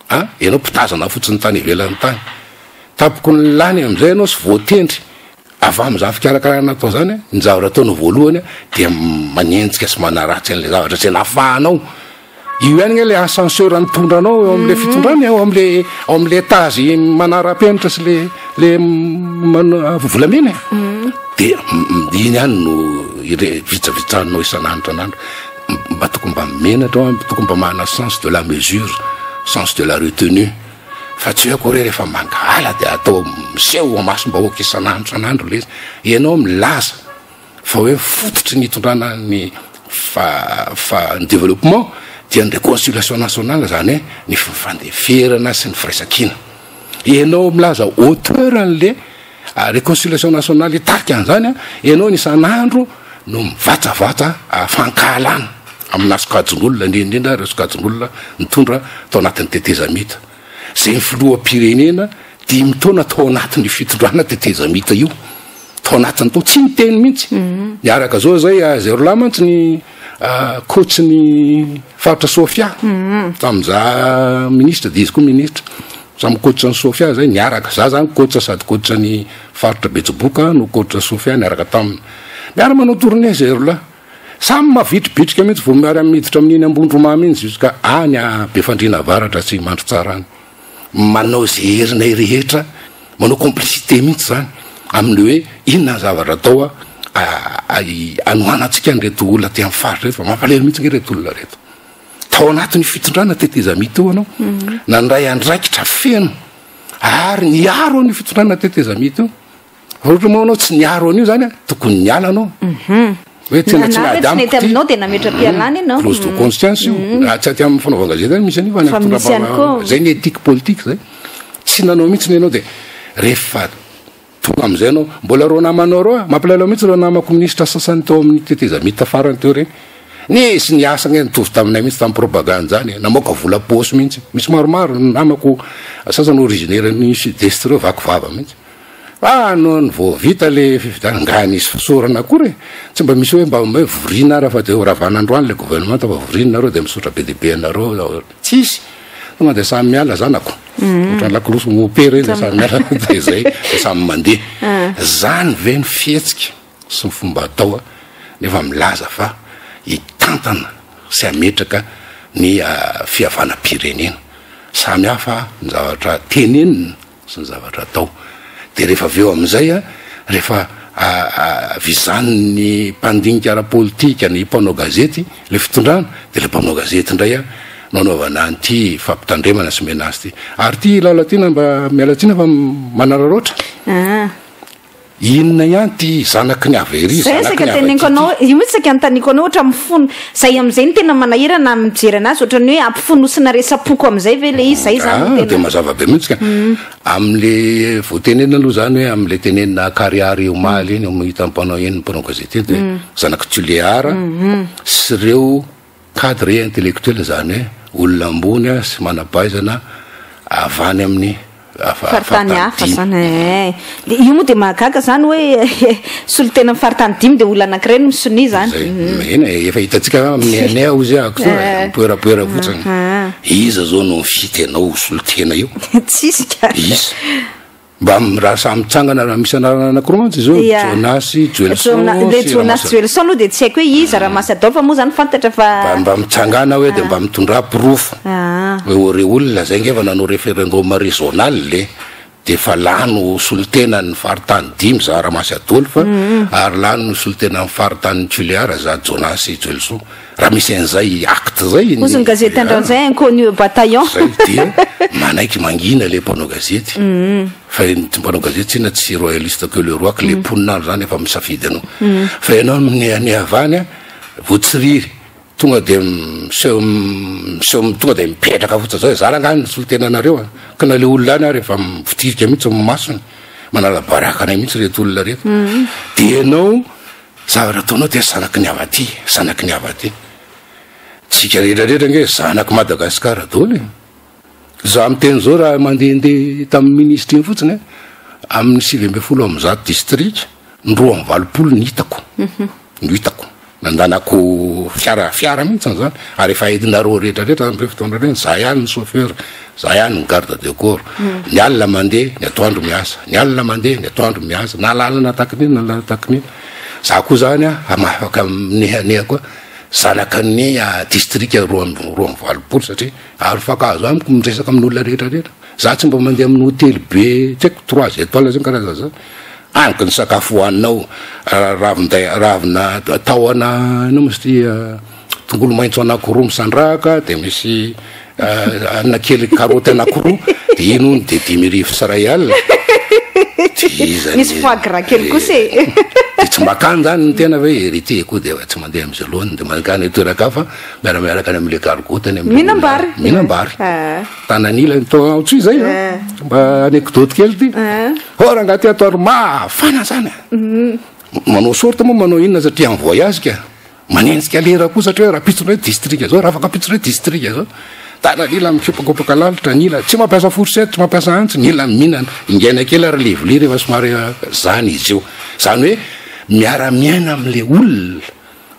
a! Enao mpitazana fotsiny tany ivelany tany. Tampoko ny lany amin'izay enao sy voatendry avy amin'izany fikarakarana natao izany, ny zavatra ataonao voalohany dia manenjika sy manaratsy an'ilay zavatra izay nafahanao. Io ihany ange ilay ascenseur nitondra anao eo amin'ilay fitondrana e, ao amin'ilay ao amin'ilay étage manara-penitra sy ilay ilay volamena e. Dia iny ihany no ire- vitsavitsaninao isan'andro isan'andro. Mba tokony mba menatra aho, tokony mba manana sens de la mesure, sens de la retenue, fa tsy hoe akory hoe rehefa mankahala dia atao miseho amasom-bahoaka isan'andro isan'andro ilay izy. Ianao milaza fa hoe fototry ny hitondrana ny fa fa ny développement dia ny réconciliation nationale, izany hoe ny fifandeferana sy ny firaisankina. Ianao milaza auteur an'le Reconciliation nationale hitarika an'izany an, ianao ny isan'andro no mivatsavatsa fankahalana amina sokajin'olona, indrindra indrindra ireo sokajin'olona nitondra tao anatin'ny tetezamita. Izay ny filoham-pirenena dimy taona tao anatin'io fitondrana tetezamita io, tao anatiny tao, tsy niteny mihitsy. Niaraka zao zay, zéro lahy mantsy ny coach ny faritra Sofia, tamin'izaho ministre dia izy koa ministre. Samy coach an'i Sofia zay niaraka, za zany coach sady coach ny faritra Betsiboka no coach Sofia niaraka taminy. Miara manao tournée zay roa lahy. Samy mavitribitrika mihitsy vao miara miditra amin'iny Ambondromamy iny jusqu'à any Befandriana Avaratra sy Mandritsara any. Manao izay herinay rehetra, manao complicité mihitsy zany amin'ny hoe inona ny zavatra atao hanohanantsika an'ireto olona aty amin'ny faritra ireto fa mampalahelo mihitsy ange ireto olona ireto. Tao anatin'io fitondrana tetezamita io ianao, nandray andraikitra feno ary niaro an'io fitondrana tetezamita io. Raha ohatra moa ianao tsy niaro an'io zany, tokony niala ianao. Hoe tena tsy miady amiko ity. Aminao dia nametra-pialana ianao. Clause de conscience io. Raha tsy aty amin'ny fanaovan-gazety any misy an'io fa any amin'ny fitondram-pahefana. Zay ny éthique politique zay. Tsy nanao mihitsy ianao dia rehefa Tonga amin'izay ianao, mbola ireo namanao ireo ah, mampalahelo mihitsy ireo namako minisitra sasany teo amin'ny tetezamita farany teo ireny. Nisy niasa ange nitovy taminay mihitsy tamin'ny propagande izany e, namoaka vola paosy mihitsy. Misy maromaro ny namako sasany originaire ny sud-est ireo vaky vava mihitsy. Fa nony vao vita le fifidianana, nga nisy fisaorana akory e! Tsy mba misy hoe mba hoe vorina ara fa dia ho ravana androany le gouvernement fa vorina nareo dia misaotra be dia be anareo. Tsisy! Tonga dia samy miala zanako. Ohatran'ny lakolosy mopera iny dia samy miala dia zay dia samy mandeha. Zany ve ny fihetsika sy ny fomba atao nefa milaza fa hitantana sy hametraka ny fihavanam-pirenena. Samy hafa ny zavatra tenenina sy ny zavatra atao. Dia rehefa avy eo amin'izay, rehefa vizanin'ny mpandinika ara-politika, ny mpanao gazety, ilay fitondrana, dia ilay mpanao gazety indray no anaovana an'ity fampitandremana sy menace ity. Ary ity Lalatiana mba miala tsiny fa manararaotra. Inona ihany ity zanaky ny avy ery, Zay zanaky saika ny avy teneniko aty anao, ity. io mihitsy saika anontaniako anao ohatra mifono, zay amin'izay no tena manahirana mijery anazy ohatran'ny hoe ampifonosina resa-poko amin'izay ve le izy, zay zany no Ah, tena. dia mazava be mihitsy ka. Amin'le vao tenenina aloha zany hoe amin'le tenenina Akariary omaly iny, eo hitan'ny mpanao iny mpanao gazety iny dia zanak'i Tuléar sy ireo cadre intellectuel zany hoe olona ambony sy manam-pahaizana avy any amin'ny. Faritany hafa zany eh. De io moa de mahagaga zany hoe solontenan'ny faritany dimy de olona anankiray no misonia zany. Zay, eny e, efa hitantsika minehanea hozy ahako zao e, mipoerapoera fotsiny. Iza zao no mifidy anao ho solontena io? Tsisy ka. Iza? Mba raha samy mitsangana raha misy anarana anakiroa mantsy izao, Jonas Joelson Le sy Jonas Joelson aloha dia tsy haiko hoe iza, Ramasy Adolphe moa zany fantatra fa. Mba mba mitsangana hoe dia mba mitondrà porofo hoe ô re olona zay nge efa nanao referendum régional e, dia efa lany ho solontenan'ny faritany dimy za Ramasy Adolphe ary lany ho solontenan'ny faritanin'i Tuléar za Jonas Joelson. Raha misy an'izay acte zay ny. Hozy ny gazety androany zay inconnu au bataillon. Zay dia manaiky mangina le mpanao gazety. Fa ny mpanao gazety tsinona tsy royaliste que le roi que le mponina ary zany efa misafidy anao. Fa ianao minehanea avy any vao tsiriry tonga de miseho miseho tonga de mipetraka fotsiny zao hoe za rangahy ny solontenanareo a. Ka na le olona any ary efa mivotirika mihitsy ny masony, manala baraka anay mihitsy reto olona reto. De ianao Zavatra ataonao dia zanaky ny hava aty, zanaky ny hava aty. Tsika rehetra rehetra ange zanak'i Madagasikara daholo e. Za miteny zao raha mandehandeha tamin'ny ministra iny fotsiny a, amin'ny 119 distrika, ny 82 no hitako, no hitako. Nandanako fiara fiara mihitsy zany, ary efa hainareo rehetra rehetra amin'ireny fotoana ireny, za ihany ny chauffeur, za ihany ny garde de corps. Ny alina mandeha, ny atoandro miasa, ny alina mandeha, ny atoandro miasa, na lalana takin'inona na lalana takin'inona. Za koa zany a, afaka minehaneha koa, zanaka ny distrika 82 satria ary mifankahazo amiko, miresaka amin'olona rehetra rehetra. Za tsy mba mandeha amin'ny hotely be, tsy haiko trois étoiles zany karazana zany. Amiko ny sakafo hohaninao, ravin-day, ravina tahona, inona moa izy ity, tongolo maitso anakiroa misandrahaka, dia misy anona kely karaoty anakiroa, dia iny hono dia 1500. Dia iza Misy ny- foie gras kely kosa e. Dia tsy makany zany ny tena hoe héritier koa dia tsy mandeha amin'izay lohany, dia mankany an-toeran-kafa, miara-miaraka any amin'ilay gargotte any amin'ilay olona. Mihinam-bary. Mihinam-bary. Ah. Tanan'ila ny tao Antsohihy zay a. Mba anecdote kely ty. Oh rangahy ty ato ary mafana zany a. Manao sorte moa manao inona satria en voyage ka. Manenjika lera koa satria hoe rahampitso indray distrika zao, rahafakampitso indray distrika zao. Tanan'ila mikopakopaka lalitra, ny ila tsy mampiasa fourchette, tsy mampiasa antsy, ny ila mihinana. Ingaina kely ary le vilia rehefa somary zany izy io. Zany hoe miara-miaina am'le olona.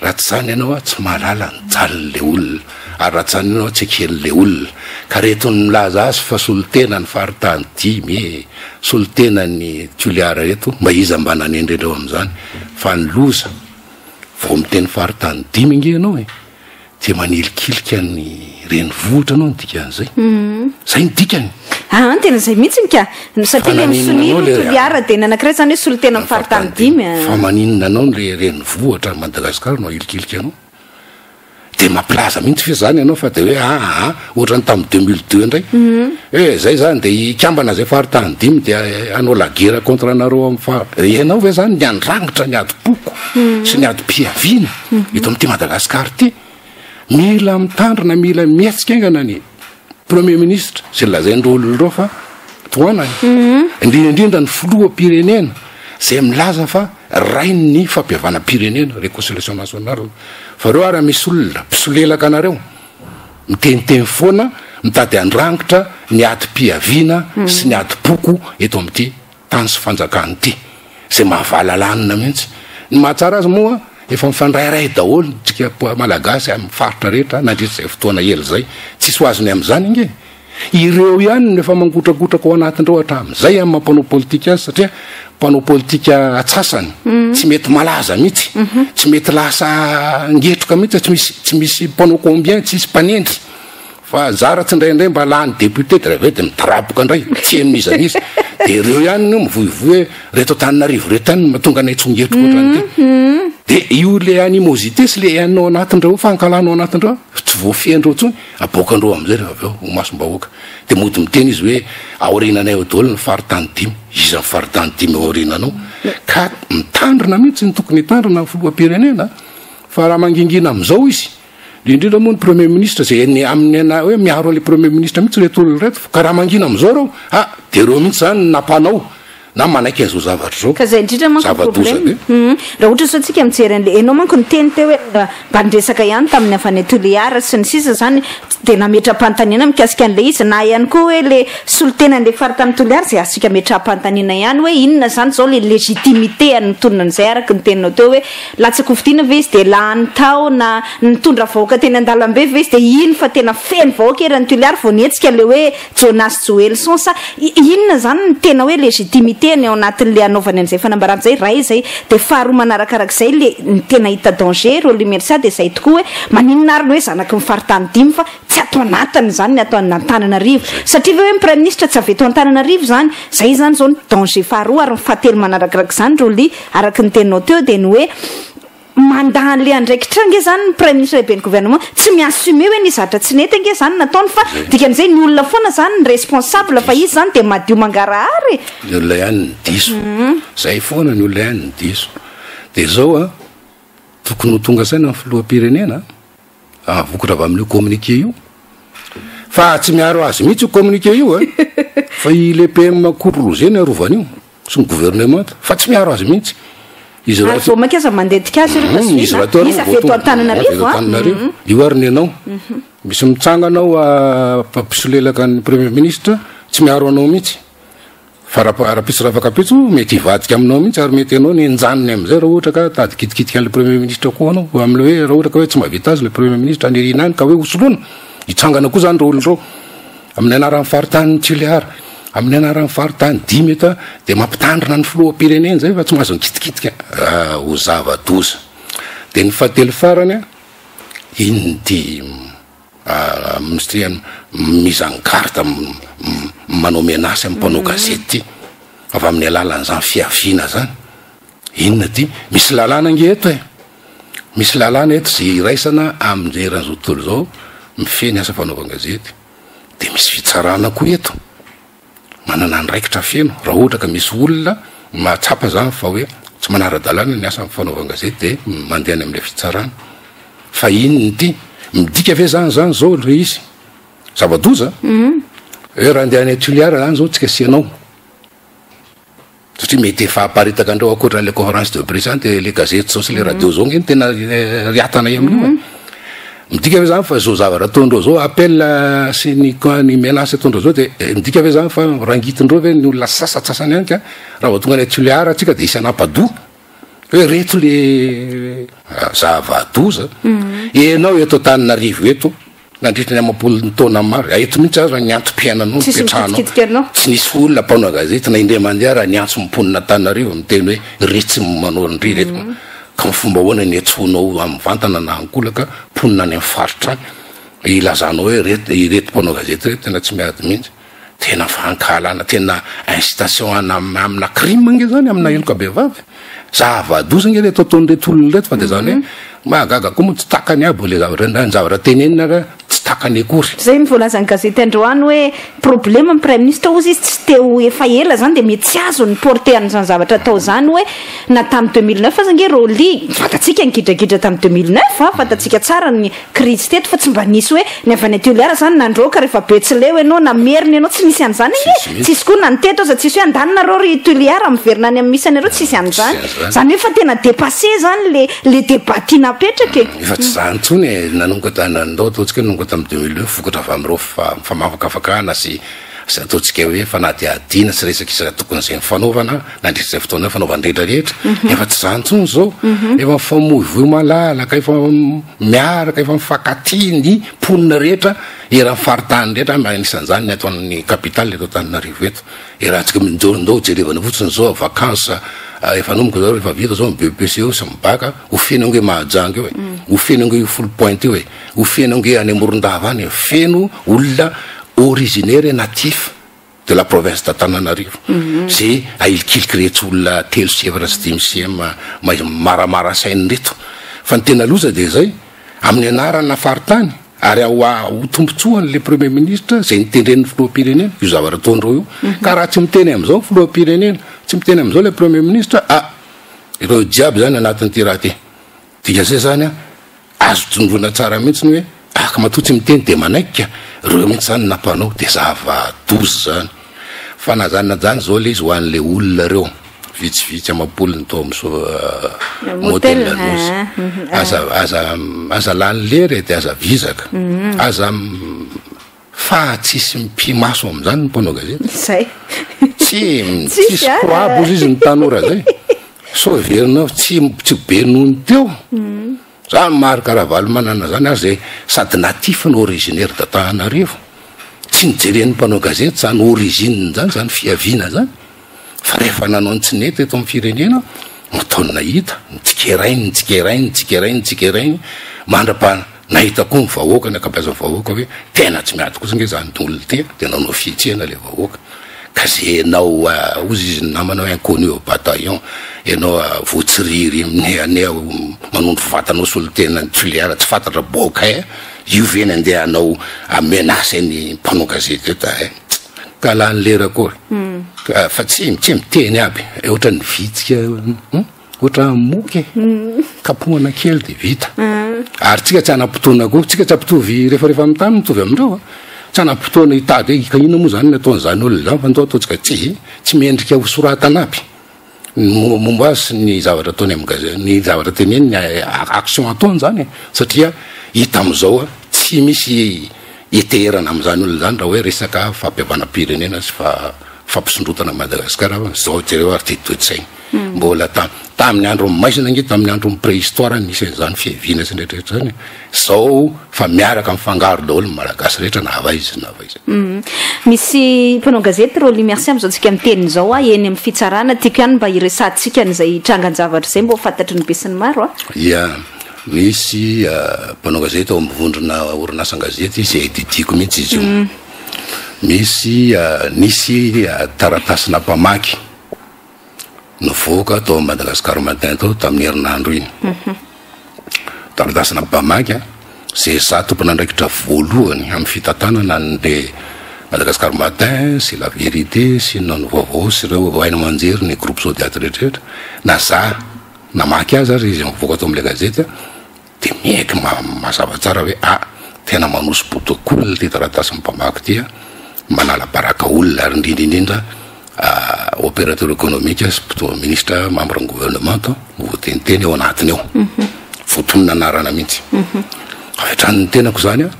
Raha tsy zany ianao a tsy mahalala ny jalin'le olona, ary raha tsy zany ianao tsy eken'le olona. Ka reto ny milaza azy fa solontena ny faritany dimy e, solontena ny Toliara reto, mba iza mba nanendry anreo amin'izany? Fa ny loza, vao miteny faritany dimy ange ianao e, dia manilikilika ny renivohitra anao ny dikan'izay. Zay ny dikany. Aa tena zay mihitsiny ka! Satria Fa le naninona misonia anao aloha le Toliara dia ny anankiray zany hoe solontena ny amin'ny faritany faritany dimy dimy. a. Fa maninona anao le renivohitra Madagascar no ahilikilika anao? Dia mampilaza mihitsy ve zany ianao fa dia hoe aa ohatran'ny tamin'ny 2002 indray hoe zay zany dia hikambana zay faritany dimy dia hanao la guerre contre anareo amin'ny fa ianao ve zany ny andrangitra ny adim-poko sy ny adim-piaviana eto amin'ity Madagascar ity? Mila mitandrina, mila mihetsika haingana ny Premier ministre izay lazain'ireo olona ireo fa tohanany, indrindra indrindra ny filoham-pirenena izay milaza fa rain'ny fampihavanam-pirenena, réconciliation nationale, fa ireo ary misy olona mpisolelaka anareo miteniteny foana mitady handrangitra ny adim-pihaviana sy ny adim-poko eto amin'ity tany sy fanjakana ity, izay mahavalalanina mihitsy. Ny mahatsara azy moa efa mifandrairay daholo tsika Malagasy amin'ny faritra rehetra nandritra izay fotoana ela izay. Tsisy ho azony amin'izany ange. Ireo ihany no efa mangotragotraka ao anatin'ireo hatramin'izay amin'ny maha mpanao politika azy satria mpanao politika atsasany tsy mety malaza mihitsy, tsy mety lasa ngetroka mihitsy, tsy misy tsy misy mpanao combien, tsisy mpanendry. Fa zara tsindraindray mba lany député de avy eo de midaraboka ndray, tsy heno n'iza n'iza. De ireo ihany no mivoivoy hoe reto Antananarivo reto ihany no mahatonga anay tsongetroka ohatran'ity. De io le animosité sy le haine ao anatin-dreo, fankahalana ao anatin-dreo, tsy voafehin-dreo intsony, aboakan-dreo amizay rehefa avy eo ho masom-bahoaka. De mody miteny izy hoe aoriananay ao daholo ny faritany dimy. Iza ny faritany dimy ao aoriananao? Ka mitandrina mihitsy ny tokony hitandrina ny filoham-pirenena, fa raha mangingina amizao izy, Indrindra moa ny premier ministre zay ny amin'ny ana hoe miaro an'le premier ministre mihitsy reto olona reto ka raha mangina am'zao reo ah de reo mihitsy zany no nampanao. na manaiky an'izao zavatra izao. Ka zay indrindra manko ny Zava-doza problème. be. Hum, raha ohatra zao tsika mijery an'le, enao manko niteny teo hoe mba niresaka ihany tamin'ny avy any Toliara sy ny sisa zany, de nametra-panontaniana mikasika an'le izy, na ihany koa hoe le solontenan'le faritany Toliara zay azontsika ametraham-panontaniana ihany hoe inona zany zao le légitimité an'ny tolona an'izay araka ny teninao teo hoe latsa-kofidina ve izy de lany tao na nitondra vahoaka teny an-dalambe ve izy de iny fa tena feno vahoaka eran'ny Toliara vao nihetsika le hoe Jonas Joelson sa inona zany ny tena hoe légitimité ny ao anatin'le anaovany an'izay fanambarana zay ray zay. De faharoa manarakarak'izay le ny tena hita danger Rolly Mercia de zay tokoa hoe maninona ary ny hoe zanaky ny faritany dimy fa tsy ato anatiny zany ny ato Antananarivo satria ve hoe ny praiminisitra tsy avy eto Antananarivo zany. Zay zany zao ny danger faharoa. Ary ny fahatelo manarakarak'izany Rolly araka ny teninao teo de ny hoe mandà an'le andraikitra ange zany ny praiminisitra lehiben'ny gouvernement, tsy mi-assumer hoe nisy zavatra tsy nety ange zany nataony fa dikan'izay ny olona foana zany ny responsable fa izy zany de madio mangarahara e. Ny olona ihany no diso, zay foana ny olona ihany no diso. De zao a, tokony ho tonga saina ny filoham-pirenena a, vokatra avy amin'io communiqué io, fa tsy miaro azy mihitsy io communiqué io e, fa i le PM Koto Roger no arovany io. sy ny gouvernement fa tsy miaro azy mihitsy izy. Ary vao mainka aza mandetika azy ireo fa Izy zohina. raha teo Izy avy eto Antananarivo a. Antananarivo io ary ny anao misy mitsangana ao a, mpampisolelaka ny premier ministre tsy miaro anao mihitsy fa raha rahampitso raha afaka-pitso mety hivadika aminao mihitsy ary mety ianao ny enjaniny amin'izay raha ohatra ka tady kitikitika an'le premier ministre koa anao amin'le hoe raha ohatra ka hoe tsy mahavita azy le premier ministre any aoriana any ka hoe hosoloana hitsangana koa zany reo olona reo amin'ny anaran'ny faritanin'i Tuléar, amin'ny anaran'ny faritany dimy eto dia mampitandrina ny filoham-pirenena izay fa tsy mahazo mikitikitika ho zava-doza. Dia ny fahatelo farany, iny ity minisitera mise en garde manao menace amin'ny mpanao gazety ity avy amin'ny alalan'izany fiaviana izany. Inona ity? Misy lalàna ange eto e! Misy lalàna eto izay iraisana amin'ny eran'izao tontolo izao mifehy ny asa fanaovan-gazety. Dia misy fitsarana koa eto, manana andraikitra feno. Raha ohatra ka misy olona mahatsapa izany fa hoe tsy manara-dalàna ny asa fanaovan-gazety dia mandeha any amin'ilay fitsarana. Fa inona ity? Midika ve izany izany izao ilay izy? Zava-doza? Hoe raha andeha any Toliara izany izao tsika sy ianao. Satria mety efa aparitaka andreo ankoatra an'ilay conférence de presse any de le gazety zao sy le radio zao nge no tena riatana amin'io e. Midika ve zany fa zao zavatra ataondreo zao appel sy ny ny menace ataondreo zao de midika ve zany fa rangitindreo ve ny olona sasatsasany any ka raha vao tonga any Tuléar tsika de hisy hanapa-doha hoe reto le zava-doza. Enao eto Antananarivo eto Nandritra ny amam-polony taona maro, eto mihitsy aza ny antom-piainanao Tsisy nipetrahanao. mikitikitika anao. Tsy nisy olona mpanao gazety na indray mandeha raha niantso ny mponin'Antananarivo miteny hoe ry tsy manao an-dry ireto. Ka amin'ny fomba ahoana no iantsoanao amin'ny vantana na ankolaka mponina any amin'ny faritra any hilazanao hoe ireto ireto mpanao gazety ireto tena tsy miady mihitsy. Tena fankahalana, tena incitation ana amina crime ange zany, amina heloka bevava. Zava-doza ange reto ataon'ireto olona ireto fa de zany hoe mahagaga koa moa tsy takany aby le zavatra, na ny zavatra tenenina ara tsy takany akory. Zay no voalazan'ny gazety androany hoe problème ny praiminisitra hozy izy tsy te ho efa ela zany de mety tsy azony ny portée an'izany zavatra atao zany hoe na tamin'ny 2009 aza ange Rolly fantatsika ny gidragidra tamin'ny 2009 a, fantatsika tsara ny Krizy teto fa tsy mba nisy hoe ny avy any Toliara zany nandroaka rehefa Betsileo ianao na Merina ianao tsy nisy an'izany ange Tsisy mihitsy. tsisy koa na ny teto aza tsisy hoe andany nareo ry Toliara miverina any amin'ny misy anareo tsisy Tsisy an'izany an'izany. zany hoe efa tena dépassé zany le le débat tiana apetraka e. Efa tsy zany intsony e, nanomboka ta- nandao ataontsika hoe nanomboka tamin'ny 2009 vokatra avy amin'ireo fa- famafakafakana sy sy ataontsika hoe fanadihadiana sy resaka isan-tokony izay nifanaovana nandritra izay fotoana izay fanaovany rehetra rehetra, efa tsy izany intsony izao, efa mifamoivoy malalaka, efa miaraka, efa mifankatia ny mponina rehetra eran'ny faritany rehetra, anisan'izany ny ato amin'ny capitale eto Antananarivo eto, erantsika ndao ndao jerevana fotsiny izao vacances efa hanomboka izao rehefa vita izao ny BEPC eo sy ny bac, ho feno ange Mahajanga eo e, ho feno ange io Foulpointe io e, ho feno ange any Morondava any e, feno olona originaire natif de la province d'Antananarivo ze ahilikiliky reto olona telo sy efatra sy dimy sy enina maramara saina reto fa ny tena loza de zay amin'ny anarana faritany ary ao ho tombotsoany le premier ministre zay nitendren'ny filoham-pirenena io zavatra ataondreo io ka raha tsy miteny am'izao filoham-pirenena tsy miteny am'izao le premier ministre ah ireo jiaby zany anatin'ity raha ty dika zay zany a Azo tondroina tsara mihitsy ny hoe ah ka matoa tsy miteny dia manaiky ka, ireo mihitsy zany nampanao dia zava-doza zany. Fa na zany na zany zao le izy ho an'le olona reo vitsivitsy amam-polony tao amin'ny so motel Anosy. Aza aza aza lany lera e de aza vizaka. Aza fa tsisy mipi-maso amin'izany ny mpanao gazety. Zay. Tsy tsisy croix ozy izy ny tanora zay. Sao heverinao tsy tsy be noho ny teo. Zany Marc Ravalomanana zany ary zay sady natif no originaire d'Antananarivo. Tsy nojeren'ny mpanao gazety zany origine zany, zany fiaviana zany. Fa rehefa nanao ny tsy nety eto amin'ny firenena, nataony nahita, notsikerainy, notsikerainy, notsikerainy, notsikerainy, mandra-pa nahita koa ny vahoaka, ny ankabeazan'ny vahoaka hoe tena tsy miady kosa nge zany olona ity, dia nanao fihetsehana le vahoaka. Ka ze enao hozy izy ny namana hoe inconnu au bataillon, enao voatsiriry minehanea manondro vatana ho solontena ny Tuléar tsy fantatra boka eh, io ve ny andeha hanao menace ny mpanao gazety eto eh, ka lany lera akory fa tsy tsy miteny aby, ohatran'ny vitsika hum. Ohatran'ny moka e. Kapohana kely dia vita. Ary tsika tsy hanam-potoana koa. Tsika tsy hampitovy rehefa rehefa amin'ny tany mitovy amin'ireo a. Tsy hanam-potoana hitady hoe ka inona moa izany ny ataon'izany olona izany fa ndao ataontsika tsy tsy mendrika ho soratana aby ny mombamomba azy sy ny zavatra ataony amin'ny gazety, ny zavatra teneniny, ny action ataony izany e. Satria hita amin'izao tsy misy iteherana amin'izany olona izany raha hoe resaka fampihavanam-pirenena sy fampisondrotana an'i Madagasikara fa izao jereo ary ity toe-tsaina. Mbola tam, tamin'ny andron'ny maizina ange, tamin'ny andron'ny préhistoire nisy an'izany fiaviana sy ny rehetra rehetra izany e. Zao fa miaraka mifangaro daholo ny Malagasy rehetra na avy aiza na avy aiza. Misy mpanao gazety Rolly Mercia amin'izao tsika miteny izao a, eny amin'ny fitsarana, tiako ihany mba hiresahantsika an'izay trangan-javatra izay mba ho fantatry ny besinimaro a. Ia, misy mpanao gazety ao amin'ny vondrona orinasan-gazety izay didiako mihitsy izy io. Misy, nisy taratasina mpamaky. nivoaka tao Madagascar Matin tao tamin'ny herinandro iny. Taratasina mpamaky a, izay za tompon'andraikitra voalohany amin'ny fitantanana an'le Madagascar Matin sy La Vérité sy ny Vaovao sy ireo haino aman-jery ny groupe Zodiac rehetrarehetra, na za namaky azy ary izy nivoaka tao amin'ilay gazety a, Dia miaiky mazava tsara hoe ah, tena manosi-boto olona ity taratasin'ny mpamaky ity a, manala baraka olona ary indrindra indrindra opérateur économique sy mpitondra ministra membre ny gouvernement no voateniteny ao anatiny ao, voatonona anarana mihitsy. Avy hatrany ny tenako izany a,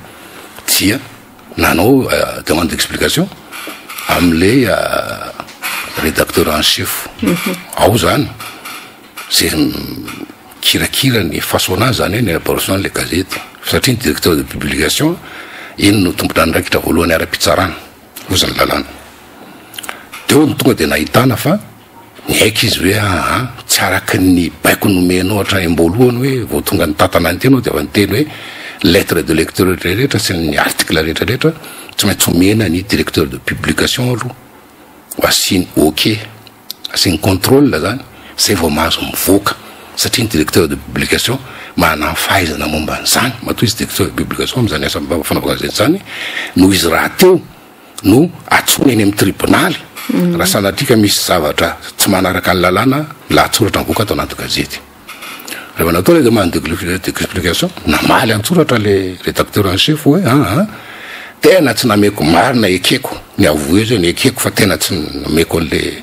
dia nanao demande d'explication amin'ilay rédacteur en chef ao izany. Zay mikirakira ny façon-nazy zany hoe ny élaboration an'ilay gazety satria ny directeur de publication iny no tompon'andraikitra voalohany ara-pitsarana hozy ny lalàna. Teo no tonga dia nahitana fa niaiky izy hoe aa tsy araka ny baiko nomenao hatrany am-boalohany hoe vao tonga nitantana an'ity ianao dia efa niteny hoe lettre de lecture rehetra rehetra sy ny article rehetra rehetra tsy maintsy omena ny directeur de publication aloha ho asiany ok. Asiany contrôle zany zay vao mahazo mivoaka satria ny directeur de publication manana fahaizana momba an'izany matoa izy directeur de publication amin'izany asa fanaovana gazety zany noho izy rahateo no antsoina eny amin'ny tribonaly raha sanatria ka misy zavatra tsy manaraka ny lalàna lahatsoratra mivoaka ato anaty gazety. Rehefa natao ilay demande d'explication, namaly an-tsoratra ilay rédacteur en chef hoe aa tena tsy nameko marina ekeko, ny avouer zany ekeko fa tena tsy nameko an'le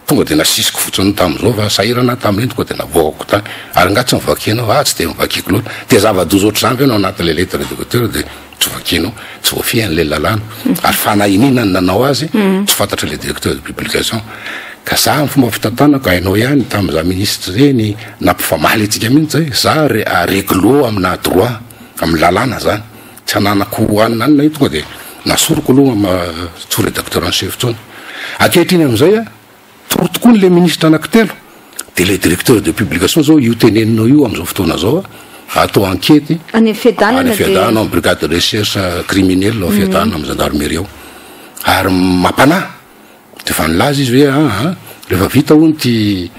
tonga de nasisiko fotsiny tamin'izao fa sahirana aho tamin'iny tonga de navoakako tany, ary nga tsy novakianao, ah tsy de novakiako loatra, de zava-doza ohatr'izany ve no anatin'ilay lettre de docteur de Tsy vakianao, tsy voafehiny ilay lalàna, ary fanahiniana ny nanao azy, tsy fantatry ilay directeur de publication. Ka za ny fomba fitantanako, hainao ihany, tamin'izaho ministre ireny, nampifamaly antsika mihitsy zay, za re réglo amina droit, amin'ny lalàna zany, tsy ananako anona anona io, tonga de nasoriko aloha tsy ho rédacteur en chef intsony. Ankehitriny amin'izay a, Toro tokoa le ministre anankitelo de le directeur de publication zao io teneninao io amizao fotoana zao a atao ankety Any Fiadanana any Fiadanana ao brigade de recherche criminelle ao Fiadanana am gendarmerie ao ary mampanahy de efa nilaza izy hoe aa rehefa vita hono ty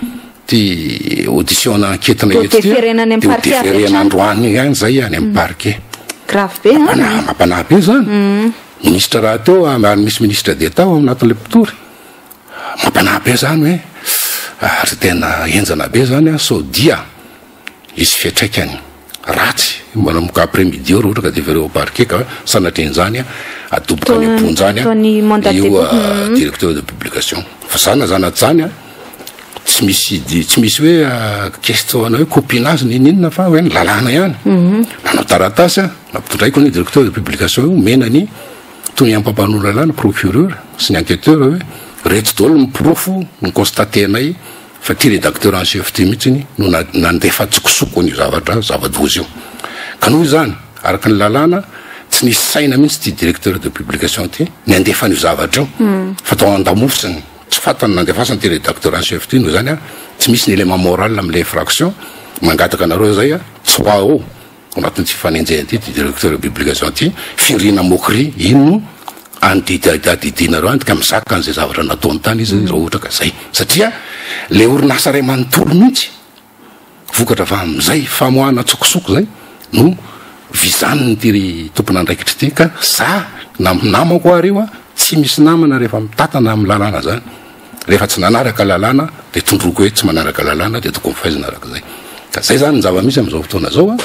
ty audition na enquête-na De ho eto ty deferena any de amin'ny ho parquet avy deferena hatrany. androany ihany zay any am parquet. Grave be an. Mampanahy mampanahy be zany. Ministre rahateo ary misy ministre d'Etat ao anatin'le mpitory. Mampanahy be zany hoe ary tena henjana be zany an, sao dia hisy fiantraikany. ratsy manomboka après midi eo raha ohatra ka déféré au parquet ka sanatrian'izany adoboka any am-ponja any io directeur de publication. Fa za na za na tsy zany tsy misy tsy misy hoe question hoe copinage n'inon'inona fa hoe ny lalàna ihany. Nanao taratasy aho, nampitondraiko ny directeur de publication io, omena ny tonian'ny mpampanoa lalàna, procureur sy ny enquêteur hoe reto daholo ny porofo ny constater-nay fa ty rédacteur en chef ty mihitsy no nandefa an-tsokosoko an'io zavatra zava-doza io. Ka noho izany, araka ny lalàna, tsy nisy saina mihitsy ty directeur de publication ty ny handefa an'io zavatra io fa tao an-damosiny, tsy fantany nandefasany ty rédacteur en chef ty, noho izany tsy misy ny élément moral amin'ilay infraction, mangataka anareo zay tsy ho ao anatin'ity fanenjehana ity, ty directeur de publication ty, firiana moquerie ino andidiadidinareo any ka mizaka an'izay zavatra nataony tany izy raha ohatra ka zay, satria le orinasa ray manontolo mihitsy vokatra avy amin'izay famoahana an-tsokosoko zay no vizaniny ity ry tompon'andraikitra ity, ka za na namako ary io a tsy misy namana rehefa mitatana amin'ny lalàna zany. Rehefa tsy nanaraka lalàna dia tondroiko hoe tsy manaraka lalàna dia tokony faizina araka izay. Ka zay zany ny zava-misy amin'izao fotoana izao a.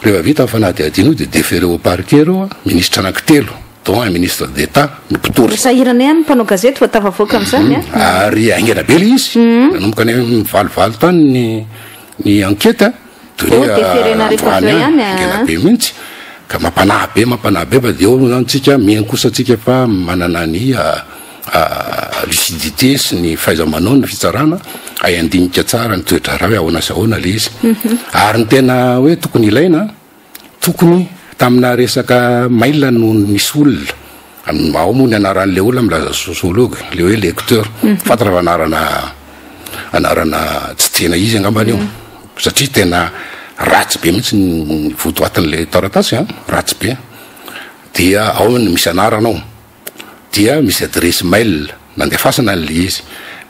Rehefa vita ny fanadihadiana io dia déféré au parquet ireo a, ministra anankitelo dont un ministre d'Etat no mpitory. Sahirana ihany ny mpanao gazety vao tafavoaka amin'izany a. Ary haingana be ilay izy, nanomboka any amin'ny valovalo tany ny ny enquête a. Oh, deferena rehefa avy eo ihany a. Haingana be mihitsy. Ka mampanahy be, mampanahy be fa dia eo moa zany tsika mino kosa tsika fa manana ny lucidité sy ny fahaiza-manao ny fitsarana hay handinika tsara ny toe-draharaha hoe ahoana sy ahoana ilay izy. Ary ny tena hoe tokony ilaina, tokony tamina resaka mail no nisy olona, ao moa ny anaran'ilay olona milaza sociologue, ilay hoe lecteur, fantatra fa anarana anarana tsy tena izy angambany io, satria tena ratsy be mihitsy ny votoatin'ilay taratasy an, ratsy be, dia ao ny misy anarana ao. dia misy adiresy mail nandefasana an'ilay izy,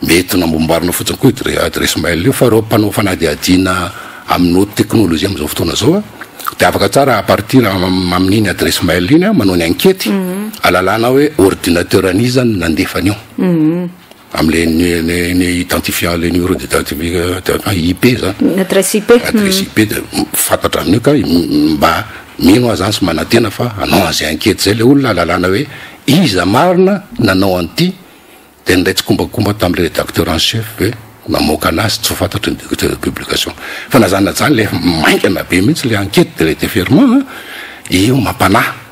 mety namboamboarina fotsiny koa io adiresy mail io fa ireo mpanao fanadihadiana amin'ny haute technologie amin'izao fotoana izao dia afaka tsara à partir amin'iny adiresy mail iny manao ny ankety ahalalana hoe ordinateur an'iza no nandefa an'io. Amle ny identifiant le numéro d'identification IP zany. Ny adresse IP. Adresse IP de fantatra amin'io ka mba mino aho zany sy manantena fa hanao an'izay enquete zay le olona ahalalana hoe iza marina nanao an'ity de niray tsikombakomba tamle rédacteur en chef ve namoaka anazy tsy ho fantatry ny directeur de publication. Fa na zany na zany le maingana be mihitsy le enquete de le déferment io mampanahy.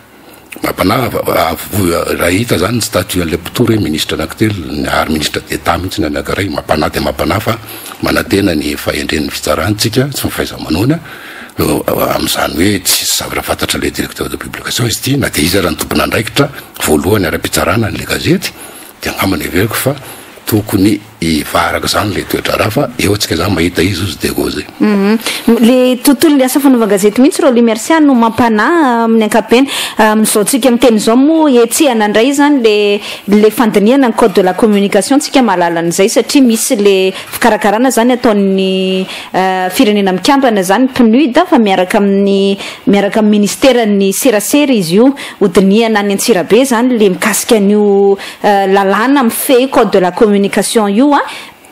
Mampanahy raha hita zany ny statut an'ilay mpitory hoe ministra anankitelo ary ministre d'Etat mihitsy ny anankiray, mampanahy dia mampanahy fa manantena ny fahendren'ny fitsarana tsika sy ny fahaiza-manaony amin'izany hoe tsisy zavatra fantatra ilay directeur de publication izy ity na dia izy ara ny tompon'andraikitra voalohany ara-pitsarana an'ilay gazety dia angamba ny heveriko fa tokony Hivaha araka izany ilay toe-draharaha fa eo antsika izany mahita izy hozy Diego zay. Le tontolon'ny asa fanaovan-gazety mihitsy Rolly Mercia no mampanahy amin'ny ankapobeny. Amin'izao tsika miteny izao moa hetsehana indray izany le le fandinihana ny code de la communication tsika mahalala an'izay satria misy le fikarakarana izany ataon'ny firenena mikambana izany PNUD fa miaraka amin'ny miaraka amin'ny ministeran'ny serasera izy io hodinihana any Antsirabe izany le mikasika an'io lalàna mifehy code de la communication io an,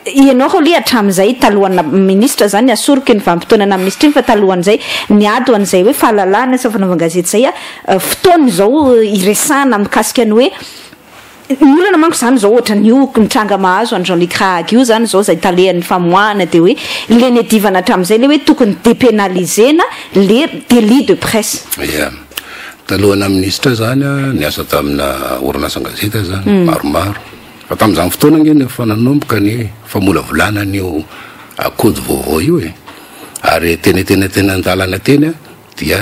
ianao aloha hatramin'izay talohan'ny ministra zany asoriko iny vanim-potoana naha ministra iny fa talohan'izay niady ho an'izay hoe fahalalahana sy fanaovan-gazety izay an, fotoana izao hiresahana mikasika ny hoe ny olana manko izany izao ohatran'io mitranga mahazo an'i Jean Luc Rahagy io izany izao izay talehan'ny famoahana dia hoe le niadivana hatramin'izay le hoe tokony depénaliser-na le délit de presse. Ia. Talohanà minisitra zany aho niasa tamina orinasan-gazety aho zany maromaro. Fa tamin'izany fotoana ange no efa nanomboka ny famolavolana an'io kaody vaovao io e. Ary teny teny teny an-dalana teny dia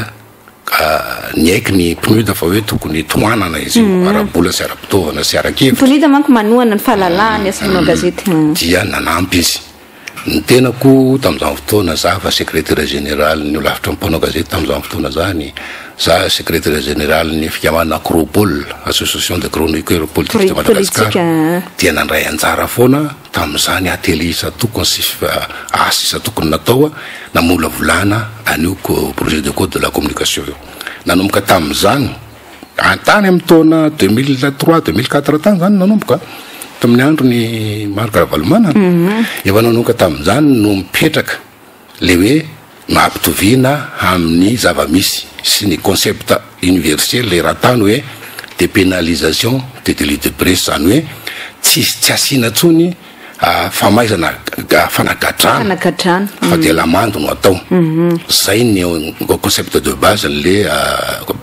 niaiky ny PNUD fa hoe tokony tohanana izy io ara-bola sy ara-pitaovana sy ara-kevitra. PNUD manko manohana ny fahalalahana asa manao gazety. Dia nanampy izy. Ny tenako tamin'izany fotoana, za fa secretaire général-n'ny holafitry ny mpanao gazety tamin'izany fotoana izany, za secretaire général-n'ny fikambanana Acropol, Association des chroniqueurs politiques de Madagascar, dia nandray anjara foana tamin'izany atelier isan-tokony sy asa isan-tokony natao namolavolana an'io projet de code de la communication io. Nanomboka tamin'izany. Tany amin'ny taona 2003, 2004 tany zany nanomboka, tamin'ny andron'i Marc Ravalomanana. Efa nanomboka tamin'izany no mipetraka le hoe No ampitoviana amin'ny zava-misy sy ny concept universel eran-tany hoe depénalisation des délits de presse, izany hoe tsy tsy asiana intsony famaizana fanagadrana fa dia lamandy no atao. Izay ny concept de base an'le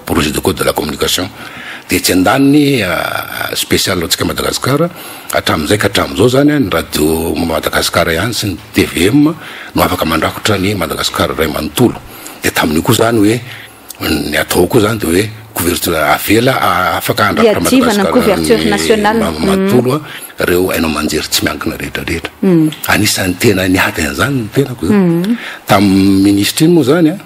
projet de code de la communication. Dia etsy andaniny spécial antsika Madagascar, hatramin'izay ka hatramin'izao izany ny radio Madagascar ihany sy ny tvm no afaka mandrakotra ny Madagascar iray manontolo. Dia tamin'io koa izany hoe ny atao koa izany dia hoe couverture avela afaka handrakotra Madagascar couverture nationale manontolo ireo haino aman-jery tsy miankina rehetra rehetra. Anisan'ny tena niady an'izany ny tenako izany. Tamin'ny ministra iny moa izany an,